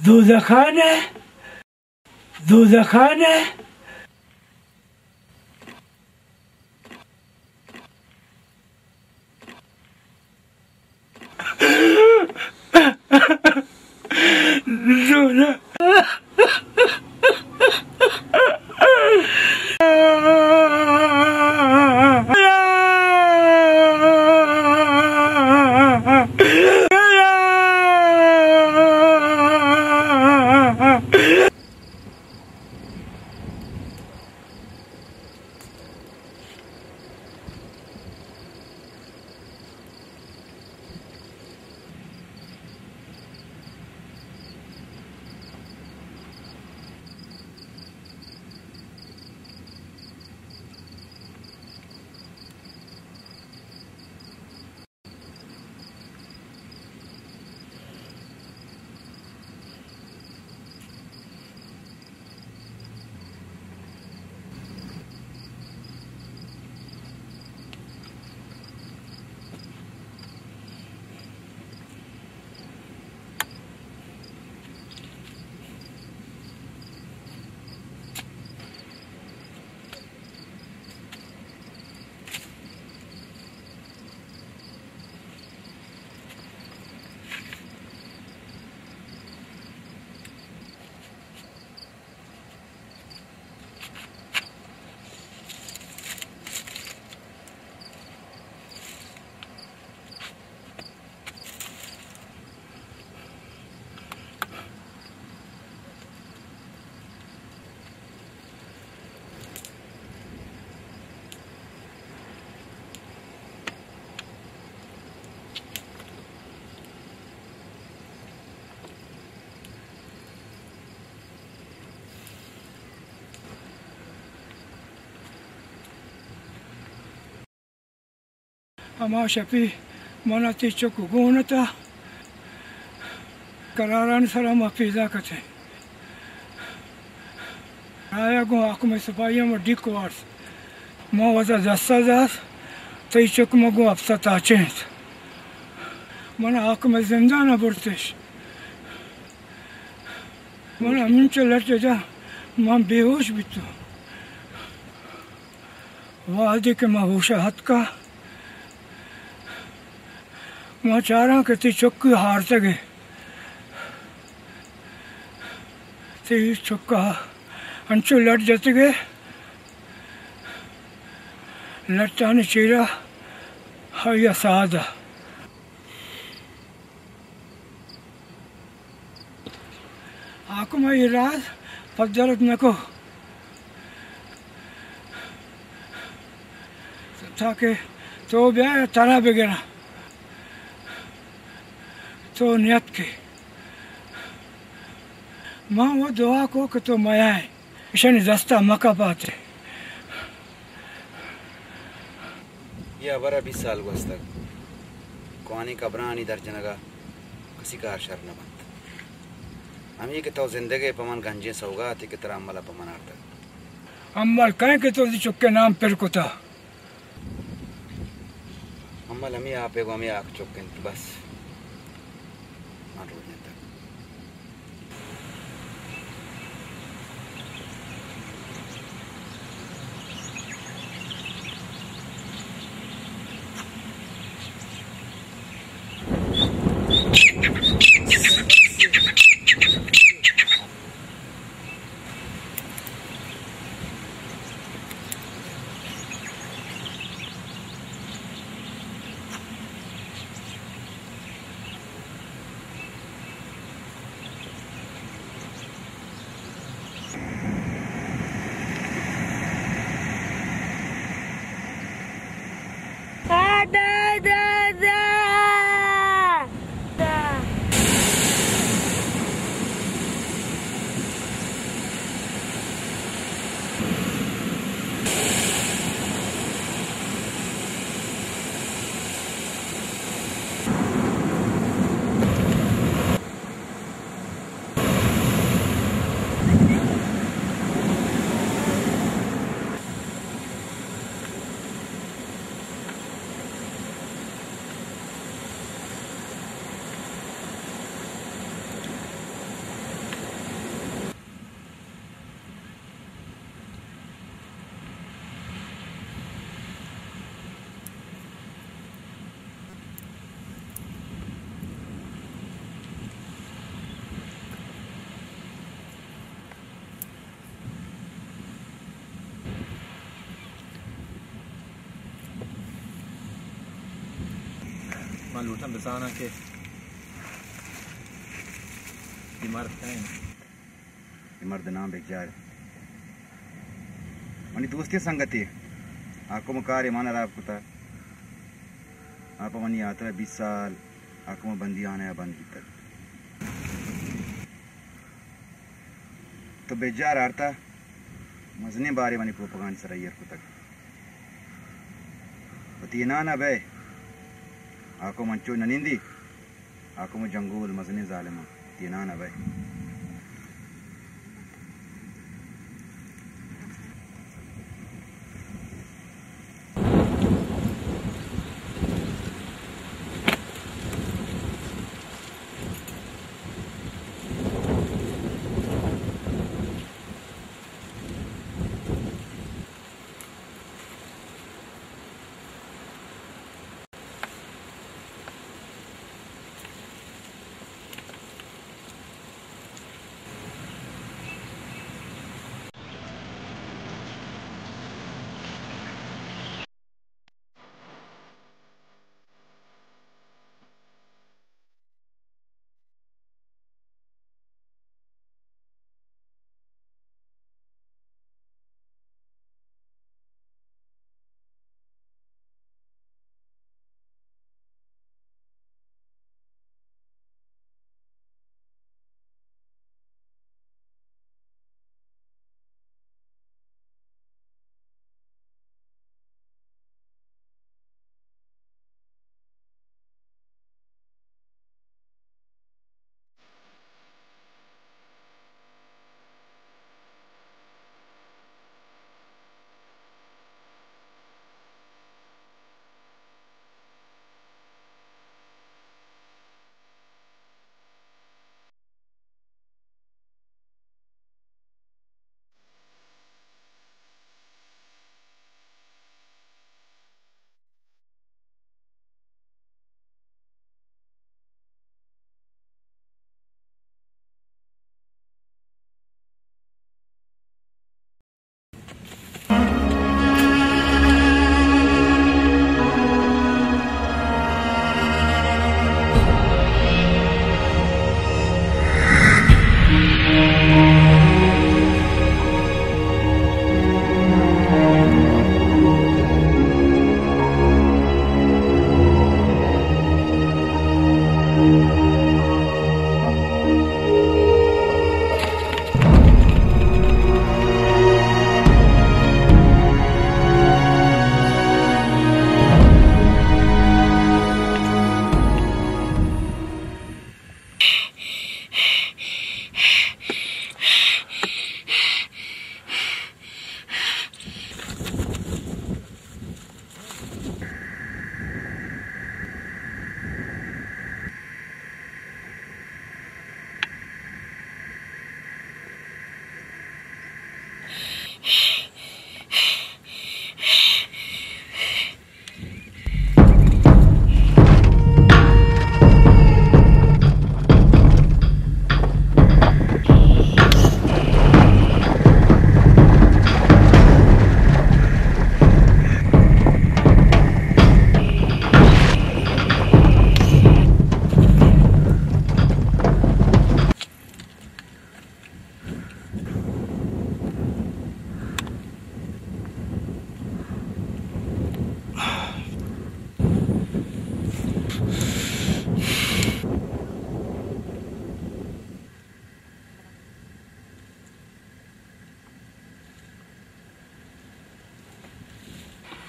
دوزخانه، دوزخانه. ہما شپی من ءَ تئی چک گون ات ءُ کرارانی سرا ما پیداک اتیں۔ آیا گوں حاکم سپاہی ءَ ما ڈیک وارت۔ ما وتا دست ءَ دات، تئی چک ما گوں ہپت ءَ تاچینت۔ من ءَ حاکم زندان ءَ برتش۔ من ہمینچو لٹ ءَ جا، من بے ہوش بیتوں۔ وہدے کہ من ہوش ءَ اتکاں، ما چاراں کہ تئی چکے ہارتگ ئے۔ تئی چک ءَ انچو لٹ جتگ ئے، لٹانی چیرا آئی ءَ ساد ءَ۔ حاکم ءَ اے راز پدرد نہ کو، تاکہ تو بیا ترا بگراں۔ تو نیتکے۔ من و دعا کو کہ تو میائے۔ ایشانی دستا مکپاتے۔ اے ہبر ءَ بیست سال گوستگ۔ کوہنیں قبرانی در جنگ ءَ کسی کار شر نہ بنت۔ ہمے کہ تو زندگ ئے، پہ من گنجیں سوگاتے کہ ترا امل ءَ پہ من آرتگ۔ امل کئے کہ تو وتی چکے نام پر کتا؟ امل ہمے آپ ءَ گوں ہمے ہاک چک انت، بس۔ من روڈ نندگ۔ من لوٹاں بزاناں کہ اے مرد کئے انت۔ اے مرد نام بگجار انت۔ منی دوستیں سنگتے، حاکم کارے من ہراب کتا۔ آ پہ منی ہاترا بیست سال حاکم بندیخانہ ءَ بند بیتگ۔ تو بجار آرتا، مزنیں بارے منی کوپگانی سرا ایر کتگ۔ وتی انانا بئے، حاکم انچو نہ نندی، حاکم جنگول مزنیں ظالماں، وتی انانا بئے۔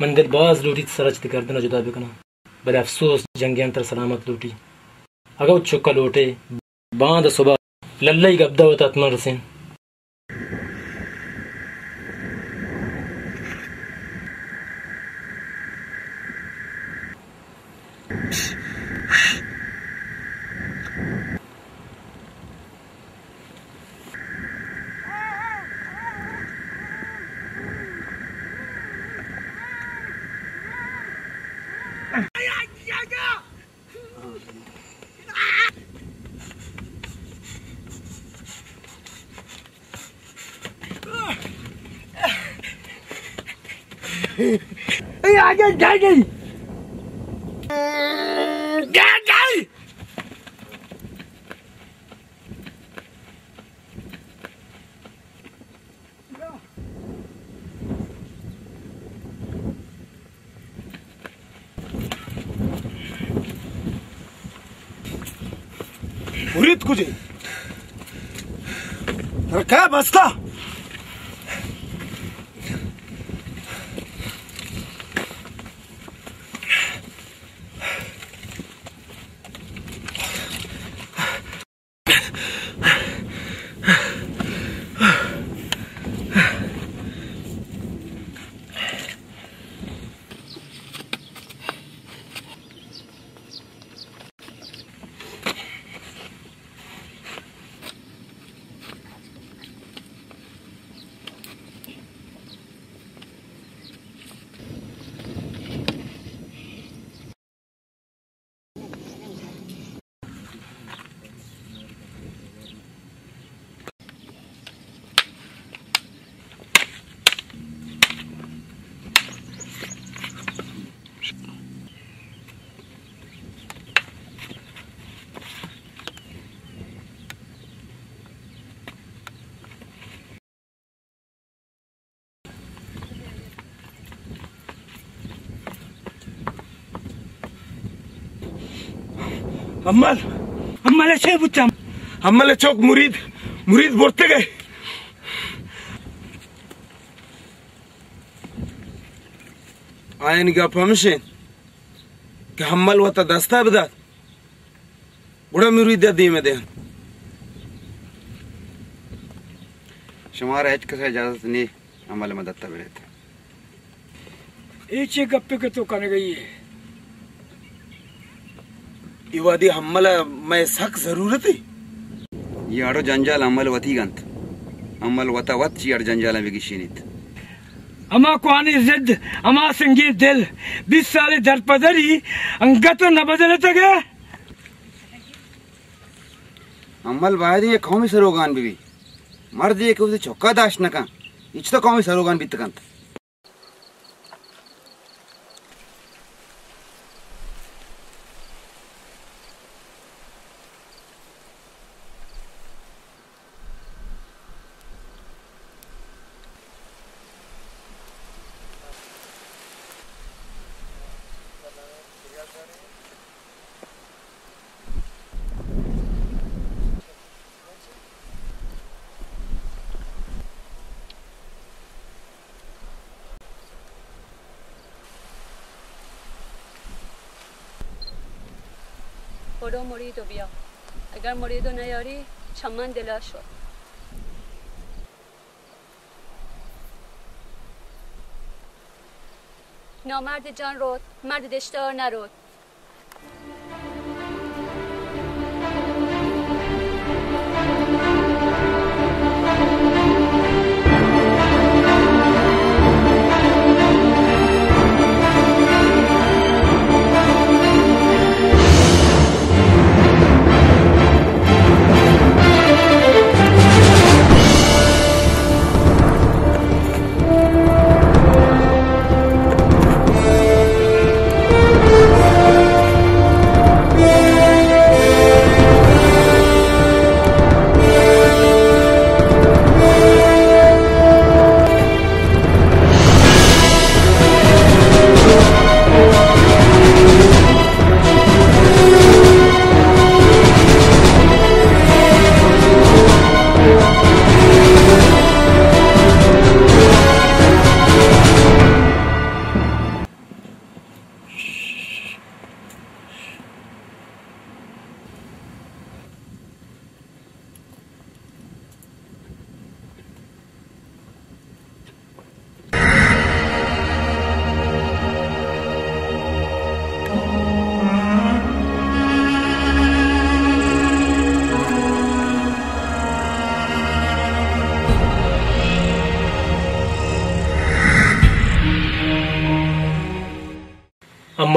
من دل باز لوٹیت سرا چہ تئی گردن ءَ جدا بکناں، بلے افسوس جنگیان ترا سلامت لوٹی۔ اگاں وت چک ءَ لوٹے، باندا صبح للہ ءِ گبدہ وت اتمن رسین۔ مرید کجے؟ ترا کئے بستا؟ امل، امل ءَ چے بوتم؟ امل ءِ چک مرید، مرید برتگ ئے۔ آیانی گپ ہمش انت کہ امل وتا دستا بدات۔ گڑا مرید ءَ دیم ءَ دئین۔ شمارا ہچ کس ءَ اجازت نی امل ءِ مدت ءَ بریت۔ اے چے گپے کہ تو کنگ ءَ ئے؟ اے وہدی امل ءَ مئے سک ضرورت اے۔ اے اڑ ءُ جنجال امل وتیگ انت۔ امل وتا وت چی اڑ جنجالاں بگیشینیت۔ ہما کوہنیں زد، ہما سنگیں دل، بیست سال درپدری انگت نہ بدلتگ ئے۔ امل باید یک قومی سروگان بہ بی۔ مردے کہ وتی چکا داشت نہ کن، ہچ تو قومی سروگان بیت کنت۔ برو مرید و بیا. اگر مرید و نیاری، چمن دلا شد. نامرد جان رود، مرد دشتار نرود.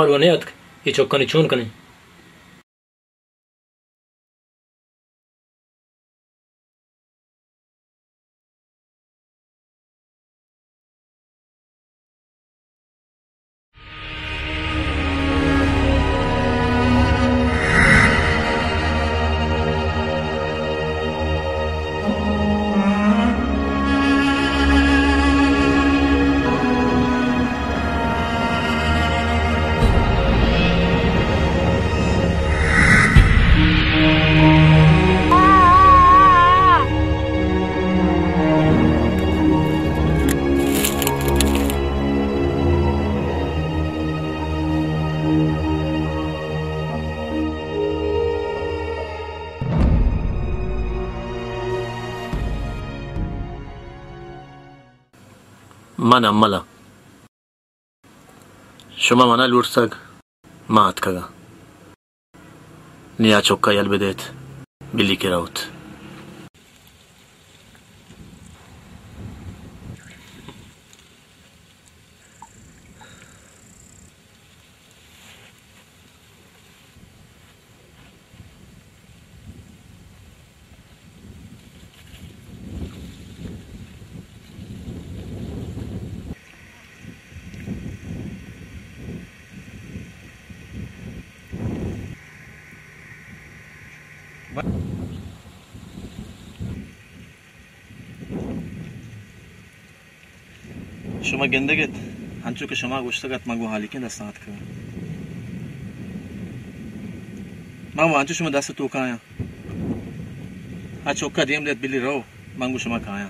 ءَ نیاتک، اے چکانی چون کنیں؟ من امل آں۔ شما من ءَ لوٹتگ، من اتکگ آں۔ نی آ چک ءَ یل بدئیت، بلی کہ روت۔ شما گندگ ات، انچو کہ شما گوشتگ ات، من گوں ہالیکیں دستاں اتکگ آں۔ من وانچو شما دست ءِ توک ءَ آیاں۔ آ چک ءَ دیم دئیت، بلی رو، من گوں شما کایاں۔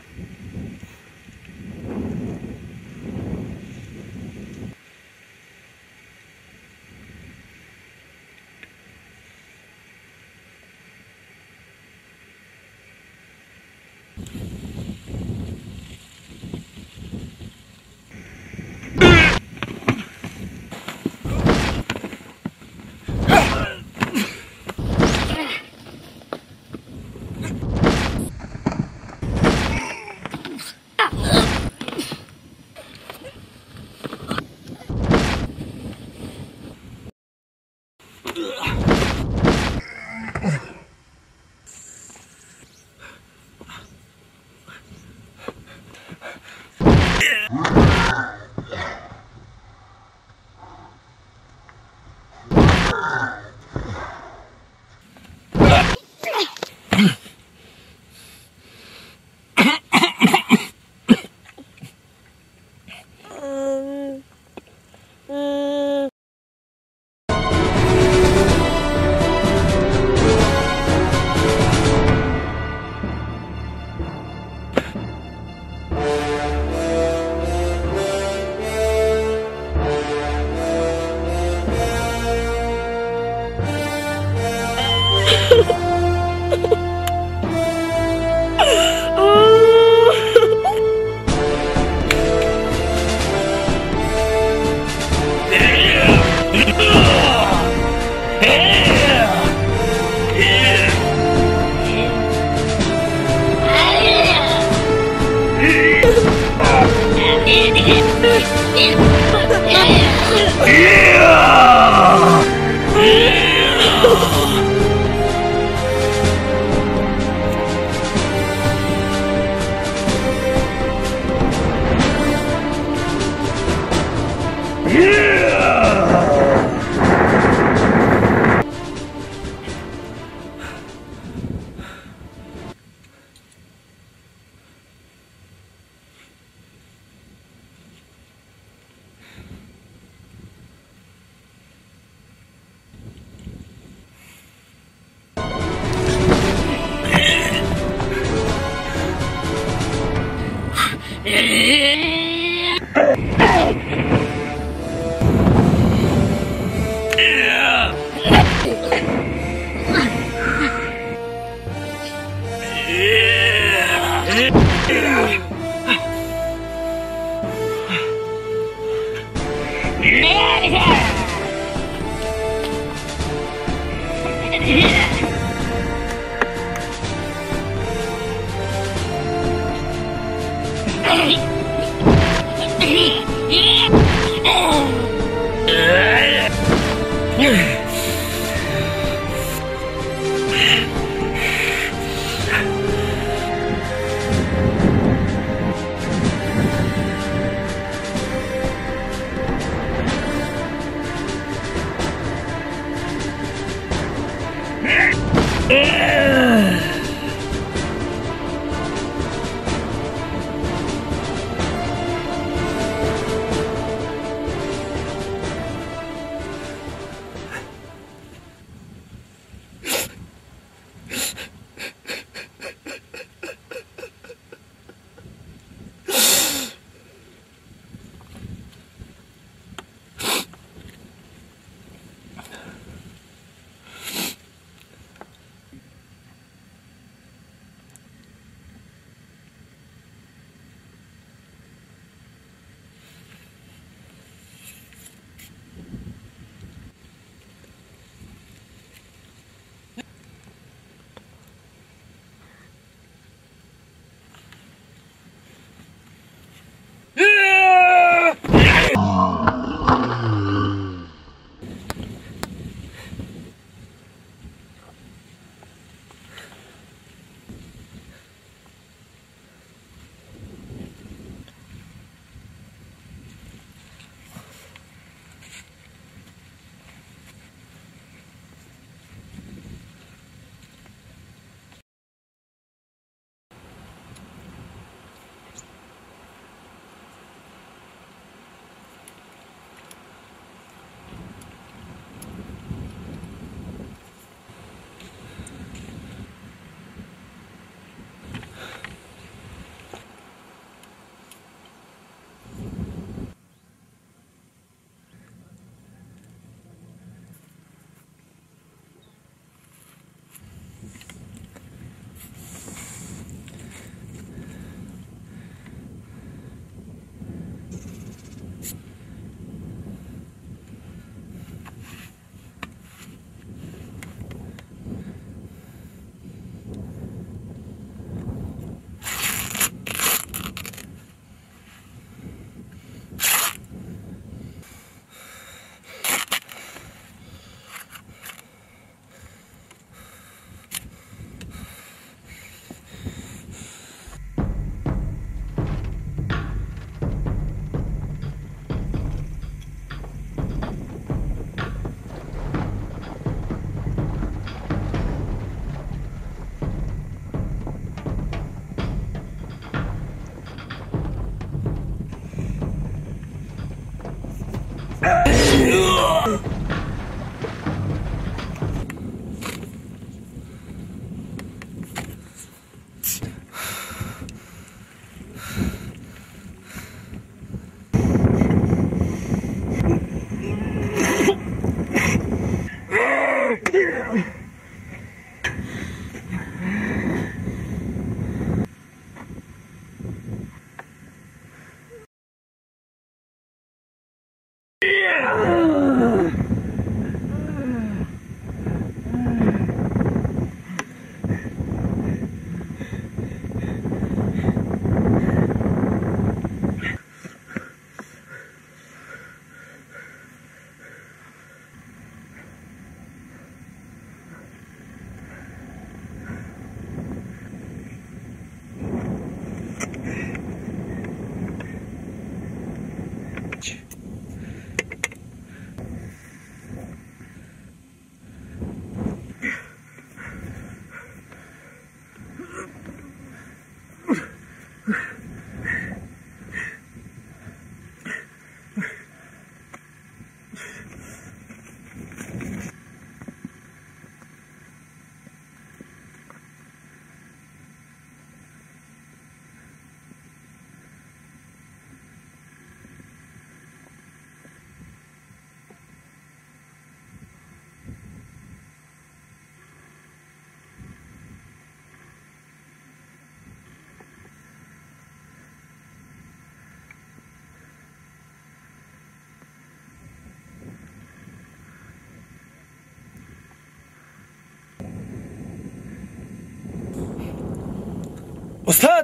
استاد،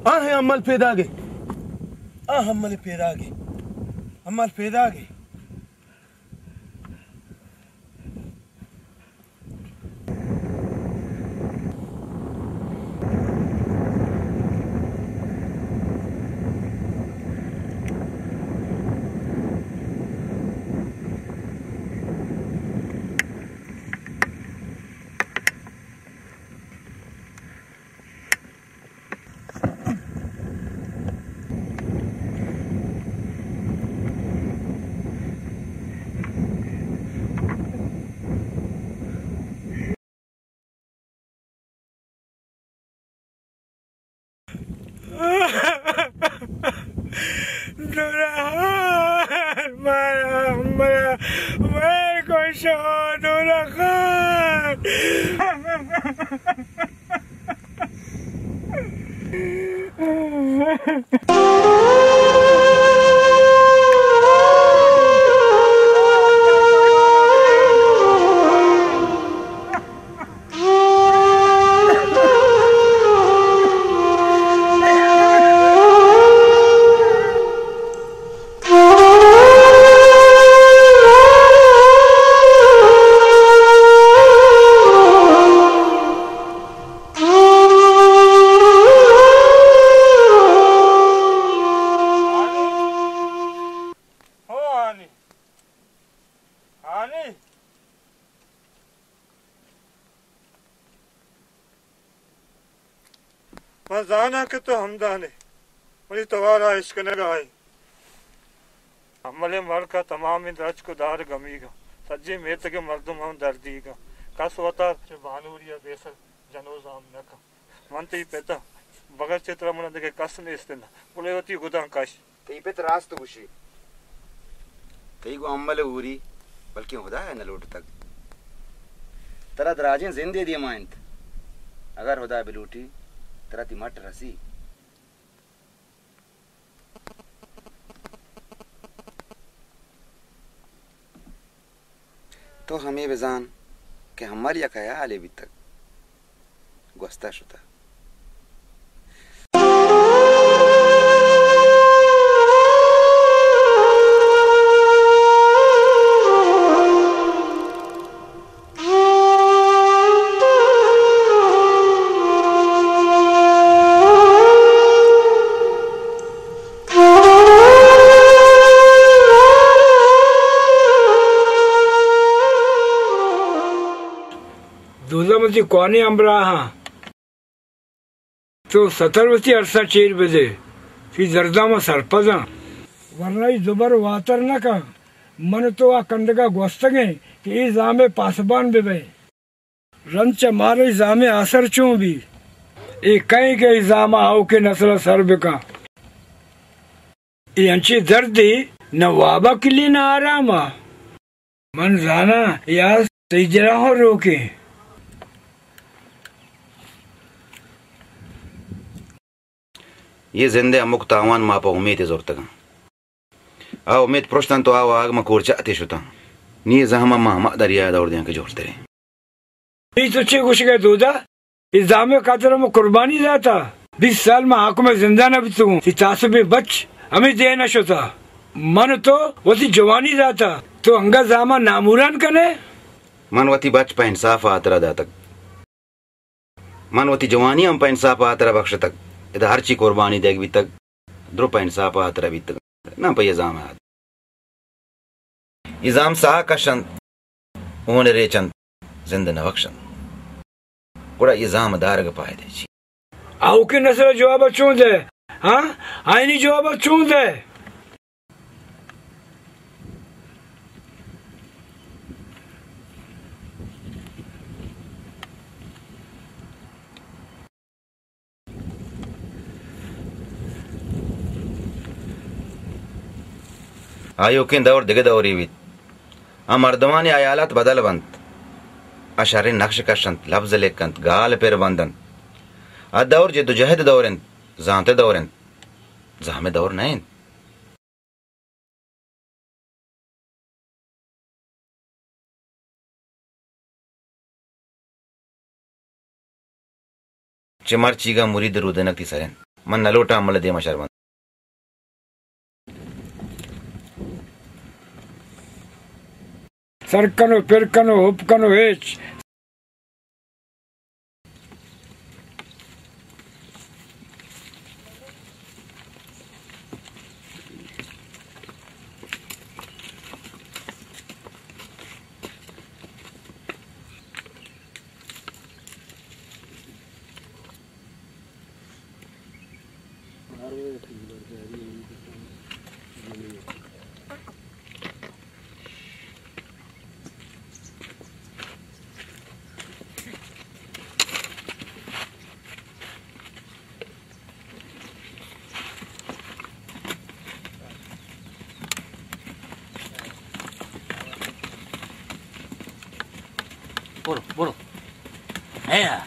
آ ہے امل پیداگے۔ آ امل پیداگے۔ امل پیداگے۔ دورہ خان، مارا، مارا، مار کو شو، دورہ خان۔ ہو ہانی، ہانی۔ من زاناں کہ تو ہمدان ئے، منی توار ءَ اشکنگ ءَ ئے۔ ہمل ءِ ملک ءَ تمامیں درچک ءُ دار گمیگ اَنت، سجیں میتگ ءِ مردم ہم دردیگ اَنت۔ کس وت ءَ چہ بانوری ءَ پیسر جن ءُ زام نہ کنت۔ من تئی پت آں، بغیر چہ ترا من ءَ دگہ کس نیست اِنت، بلے وتی گداں کش۔ تئی پت راست گوشی۔ تئی گوں ہمل ءِ ہوری، بلکیں ہدا ءَ نہ لوٹتگ۔ ترا دراجیں زندے دیما اِنت۔ اگر ہدا بلوٹی، ترا تئی مٹ رسی۔ تو ہمے بزان کہ ہمل یک ہیالے بیتگ، گوستہ شتہ۔ دوزہ وتی کوانیں ہمراہاں، تو ستر وتی ارساں چیر بدے، تئی درداں ما سرپداں۔ ورنہ اے زبر واتر نہ کن، من تو آ کندگا گوستگیں کہ اے زامے پاسبان ببئے۔ رند چہ مارا اے زامے آسر چون بی؟ اے کئے کہ اے زام ءَ آؤکیں نسل ءَ سر بکن؟ اے انچیں دردے، نہ واب ءَ کلی نہ آرام ءَ۔ من زاناں اے آس تئی دل ءَ ہوں روکیں۔ اے زند ءِ ہمک تاوان ما پہ امیت ءَ زرتگ اَنت۔ آ امیت پرشت اَنت ءُ آ واہگ ماں کورچاتے شت اَنت۔ نی اے زہم ءَ ما ہما دریا ءَ دور دیاں کہ جہلتریں۔ اے تو چے گوشگ ئے دودا؟ اے زام ءِ خاطر ءَ ما قربانی داتہ۔ بیست سال ما حاکم ءِ زندان ءَ بیتگوں۔ تئی تاسپیں بچ ہمے دین ءَ شتہ۔ من ءُ تو وتی جوانی داتہ۔ تو انگت زام ءَ ناموران کن ئے؟ من وتی بچ پہ انصاف ءِ ہاترا داتگ۔ من وتی جوانی ہم پہ انصاف ءِ ہاترا بخشتگ۔ ادا ہرچی قربانی دئیگ بیتگ، درو پہ انصاف ءِ ہاترا بیتگ، نہ پہ اے زام ءِ ہاترا۔ اے زام ساہ کش اَنت، ہون ءَ ریچ اَنت، زند نہ بخش اَنت۔ گڑا اے زام ءِ دارگ ءِ پائدہ چی؟ آؤکیں نسل ءَ جواب ءَ چون دئے؟ ہاں؟ آئینی جواب ءَ چون دئے؟ آیوکیں دور دگہ دورے بیت۔ آ مردمانی ہیالات بدل بنت۔ آ شریں نقش کش اَنت، لبز لک اَنت، گال پر بند اَنت۔ آ دور جد ءُ جہد ءِ دور اِنت، زانت ءِ دور اِنت، زہم ءِ دور نہ اِنت۔ چہ مرچیگا مرید ءِ رودینگ تئی سر اِنت۔ من نہ لوٹاں ہمل ءِ دیم ءَ شر بنت۔ سر کن ءُ پر کن ءُ ہپ کن ءُ ہچ۔ برو، برو. اے آ.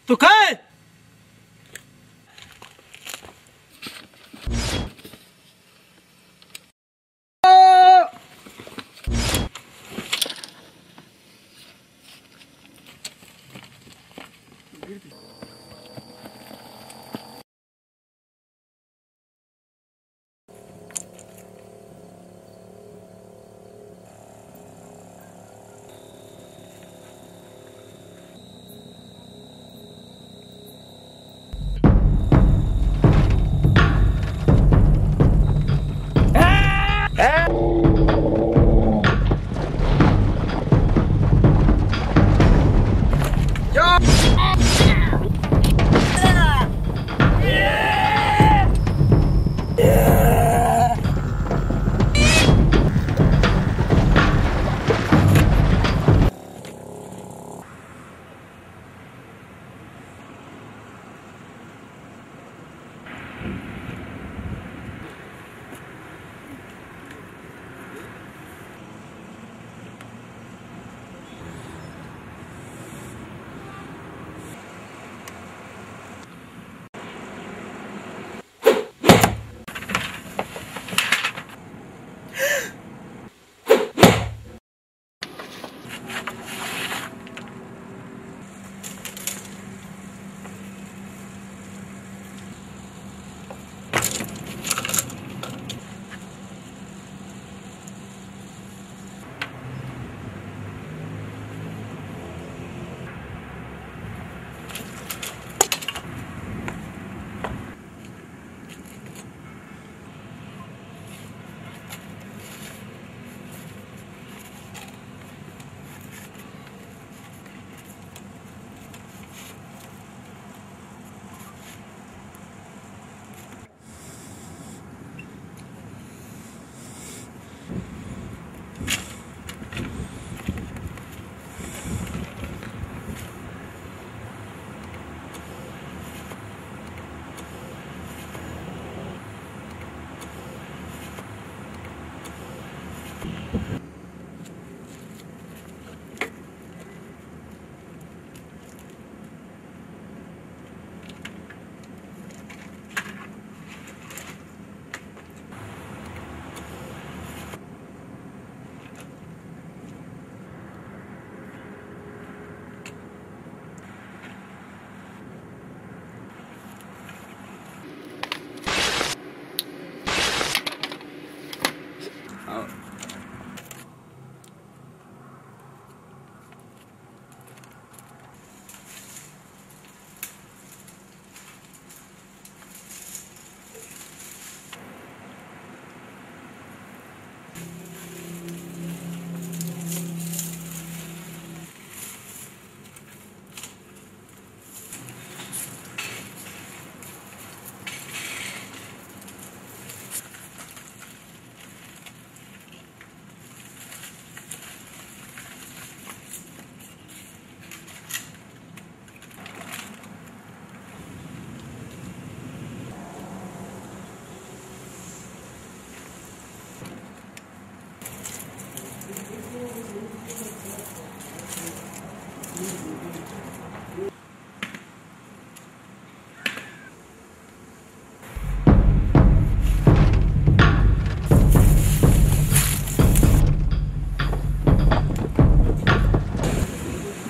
تو کئے؟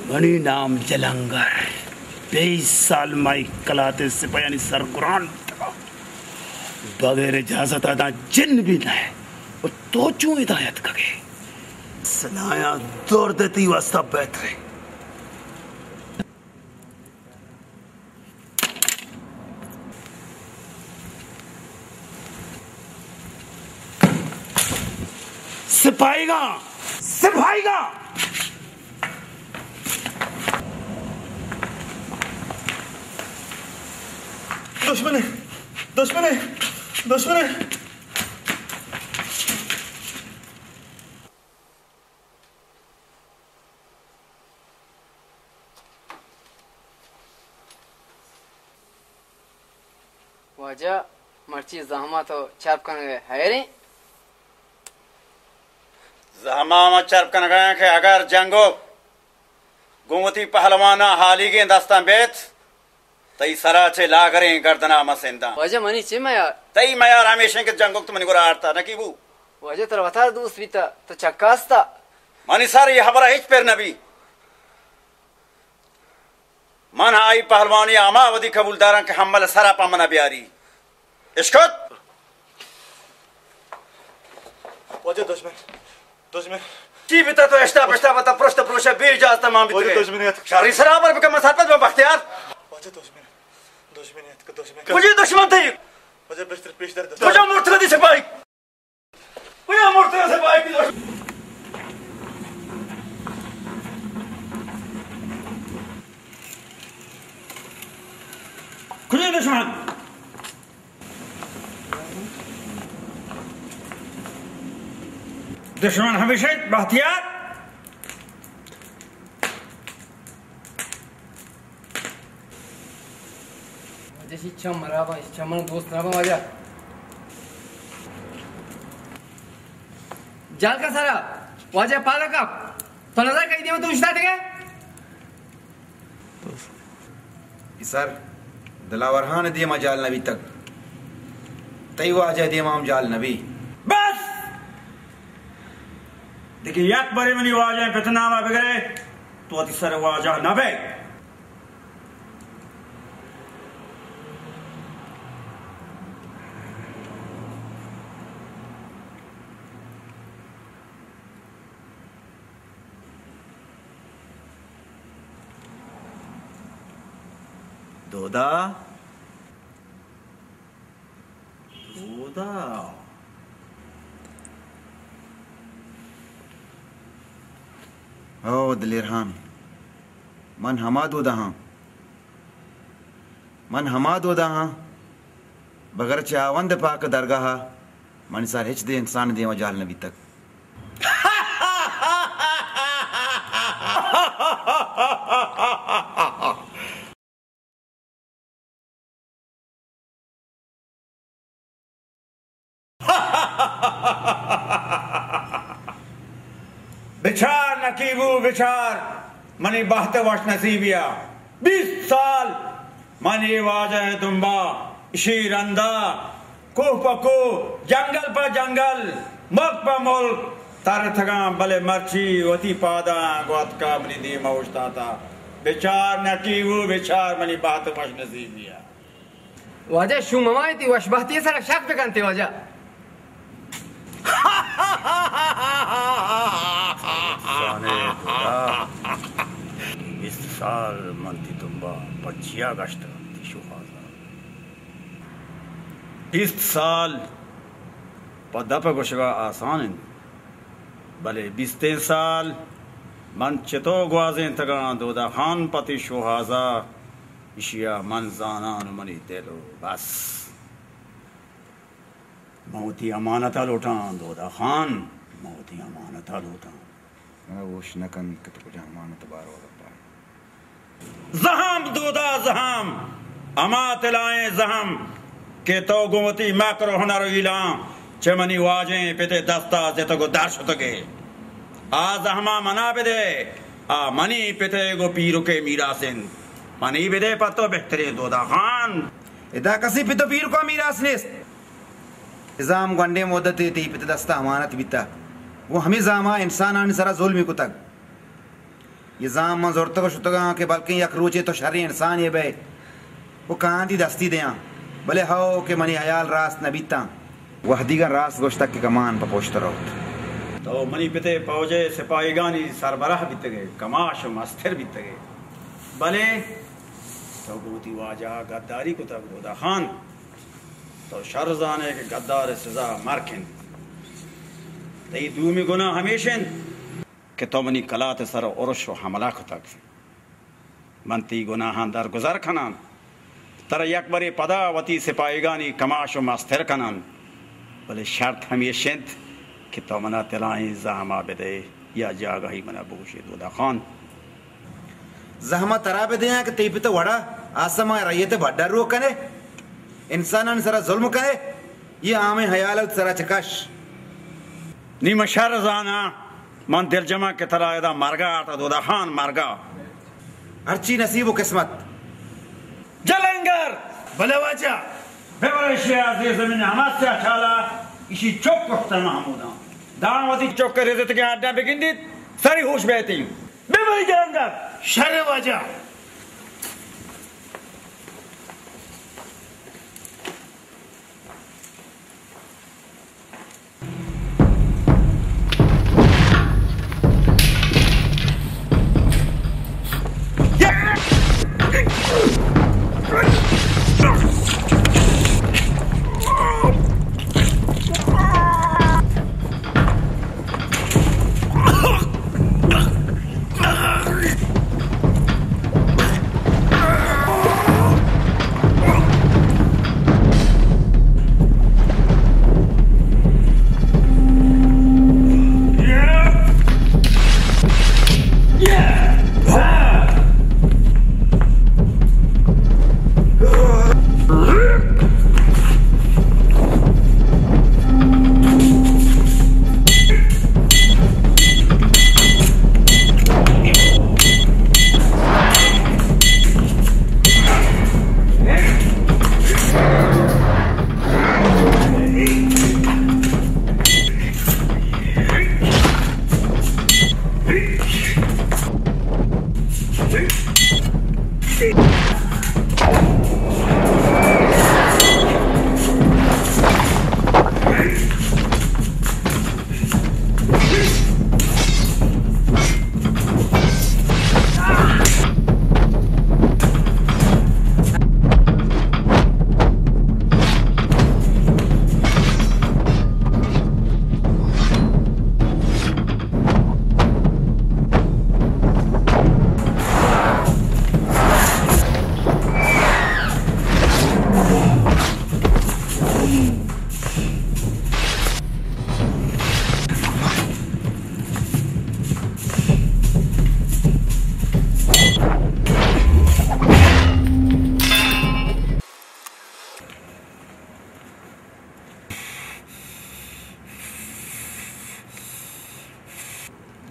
منی نام جلنگر۔ بیست سال مئی کلات ءِ سپاہیانی سرگران بوتگاں۔ بغیر اجازت ءَ داں جن بھی نہ۔ و تو چون ادا اتکگ ئے؟ سلاہاں درد تئی واسطہ بہتر اِنت۔ سپاہیگاں! سپاہیگاں! دشمن اِنت! دشمن اِنت! دشمن اِنت! واجہ، مرچی زہما تو چرپ کنگ ءَ ئے، ہیریں؟ زہما ما چرپ کنگ ءَ آں کہ اگر جنگو گوں وتی پہلواناں ہالیگیں دستاں بیت، تئی سرا چہ لاگریں گردنا ما سنداں۔ واجہ، منی چے میار؟ تئی میار ہمیش اِنت کہ جنگک تو منی گورا آرتا نکی بو۔ واجہ، ترا وتارا دوست بیتا، تو چکاستا۔ منی سر، اے ہبرا ہچ پر نبی۔ من آئی پہلوانی ہما وھدی قبول داراں کہ ہمل سرا پہ منا بیاری۔ اشکت؟ واجہ، دژمن، دژمن۔ چی بیتا؟ تو اشتا پشتا بتا، پرشت پروشا بے اجازت مان بیتگے۔ واجہ، دژمن اتک۔ شری سرا بر بکن، من سرپد بن بختیار۔ واجہ، دژمن، دژمن اتک، دژمن۔ کجی دژمن تئی؟ واجہ، بشتر پیش در دژمن۔ کجا مرتگا دی سپاہی؟ کجا مرتگا سپاہی؟ کجا دژمن؟ دشمن ہمیش اِنت، بختیار۔ واجہ، شی چم مرابا، شی چم من دوست نہ باں واجہ۔ جال کا سرا، واجہ پادا کپ۔ تو نظر کئی دیما تو اشتاتگے؟ پیسر، دلاور ہان دیما جال نہ بیتگ، تئی واجہ دیما ہم جال نہ بی۔ بس! دگہ یک برے منی واجہ پت ناما بگرے، تو وتی سر واجہ نہ بئے۔ دودا، دودا۔ او دلیر خان، من ہما دودا ہاں، من ہما دودا ہاں، بگر چہ آوند پاک درگاہ ءَ منی سر ہچ دے انسان دیما جہل نہ بیتگ۔ بچار نکیبو، بچار، منی بہت وش نصیبیا۔ بیست سال من اے واجہ ءِ دمبا، اشی رندا، کوہ پہ کوہ، جنگل پہ جنگل، ملک پہ ملک ترتگاں، بلے مرچی وتی پاداں گوں اتکا منی دیما اوشتاتا۔ بچار نکیبو، بچار، منی بہت وش نصیبیا۔ واجہ، شوم ہمائیں تئی وش بہتی سرا شک بکنتے واجہ۔ زانے خدا، بیست سال من تئی دمبا پرچیا گشتہ تئی شوہازا۔ بیست سال پہ دپ گوشگا آسان انت، بلے بیستیں سال من چتو گوازینتگاں دودا خان پہ تئی شوہازا، اشیا من زاناں و منی دل و بس۔ من وتی امانتا لوٹاں دودا خان، من وتی امانتا لوٹاں۔ منا ہوش نہ کنت کہ تو کجا امانت باروا گپا ئے۔ زہم دودا زہم، ہما تلائیں زہم کہ تو گوں وتی مکر و ہنر و ہیلاں چہ منی واجہیں پتے دستا زتگ و در شتگ ئے۔ آ زہما منا بدے، آ منی پتے گوں پیرکے میراث انت۔ منی بدے پہ تو بہتریں دودا خان۔ ادا کسی پت و پیرکا میراث نیست۔ اے زام گونڈیں مدتے تئی پت دستا امانت بیتا۔ گوں ہمے زاما انسانانی سرا ظلمی کتگ۔ اے زام من زرتگ و شتگاں کہ بلکیں یک روچے تو شریں انسانے بئے و کاندی دستی دیاں۔ بلے ہئو کہ منی ہیال راست نہ بیتاں۔ وہدیگاں راست گوشتگ کہ کمان پہ پشت روت۔ تو منی پتے پوجے سپاہیگانی سربراہ بیتگے، کماش و مستر بیتگے۔ بلے تو گوں وتی واجہا گداری کتگ دودا خان۔ تو شر زانے کہ گدار سزا مرک انت۔ تئی دومی گناہ ہمیش انت کہ تو منی کلات سر ارش و حملہ کتگ۔ من تئی گناہاں درگزر کناں، ترا یک برے پدا وتی سپاہیگانی کماش و مستر کناں، بلے شرط ہمیش انت کہ تو منا تلائیں زہما بدئے یا جاگہی منا بگوشے دودا خان۔ زہما ترا بدیاں کہ تئی پت وڑا آسما رعیت بڈا روک کنے، انسانانی سرا ظلم کنے، اے عامیں ہیال وت سرا چکش۔ نی من شر زاناں، من دلجماں کہ ترا ادا مرگا آرتا دودا خان، مرگا۔ ہرچی نصیب و قسمت۔ جلنگر! بلے واجہ! ببر اشی ء زیر زمین ہما سیاہ چالا، اشی چک کشتہ محموداں۔ داں وتی چک ء رزتگیں ہڈاں بگندیت، سری ہوش بیتیں۔ ببر جلنگر! شر واجہ!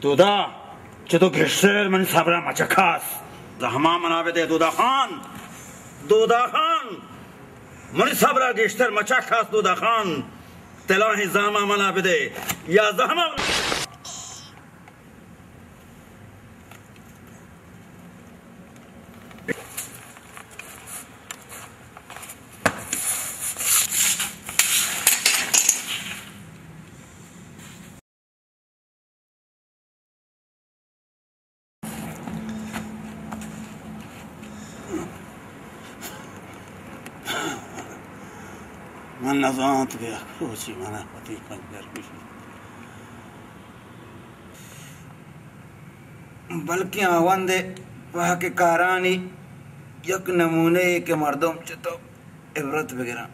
دودا، چہ تو گیشتر منی صبرا مچکاس۔ زہما منا بدے دودا خان، دودا خان، منی صبرا گیشتر مچکاس دودا خان، تلاہیں زہما منا بدے یا زہما۔ من نزانت کہ یک روچے منا وتی پنجر بشیت۔ بلکیں ہاوند ءِ پاکیں کارانی یک نمونے یے کہ مردم چہ تو عبرت بگراں۔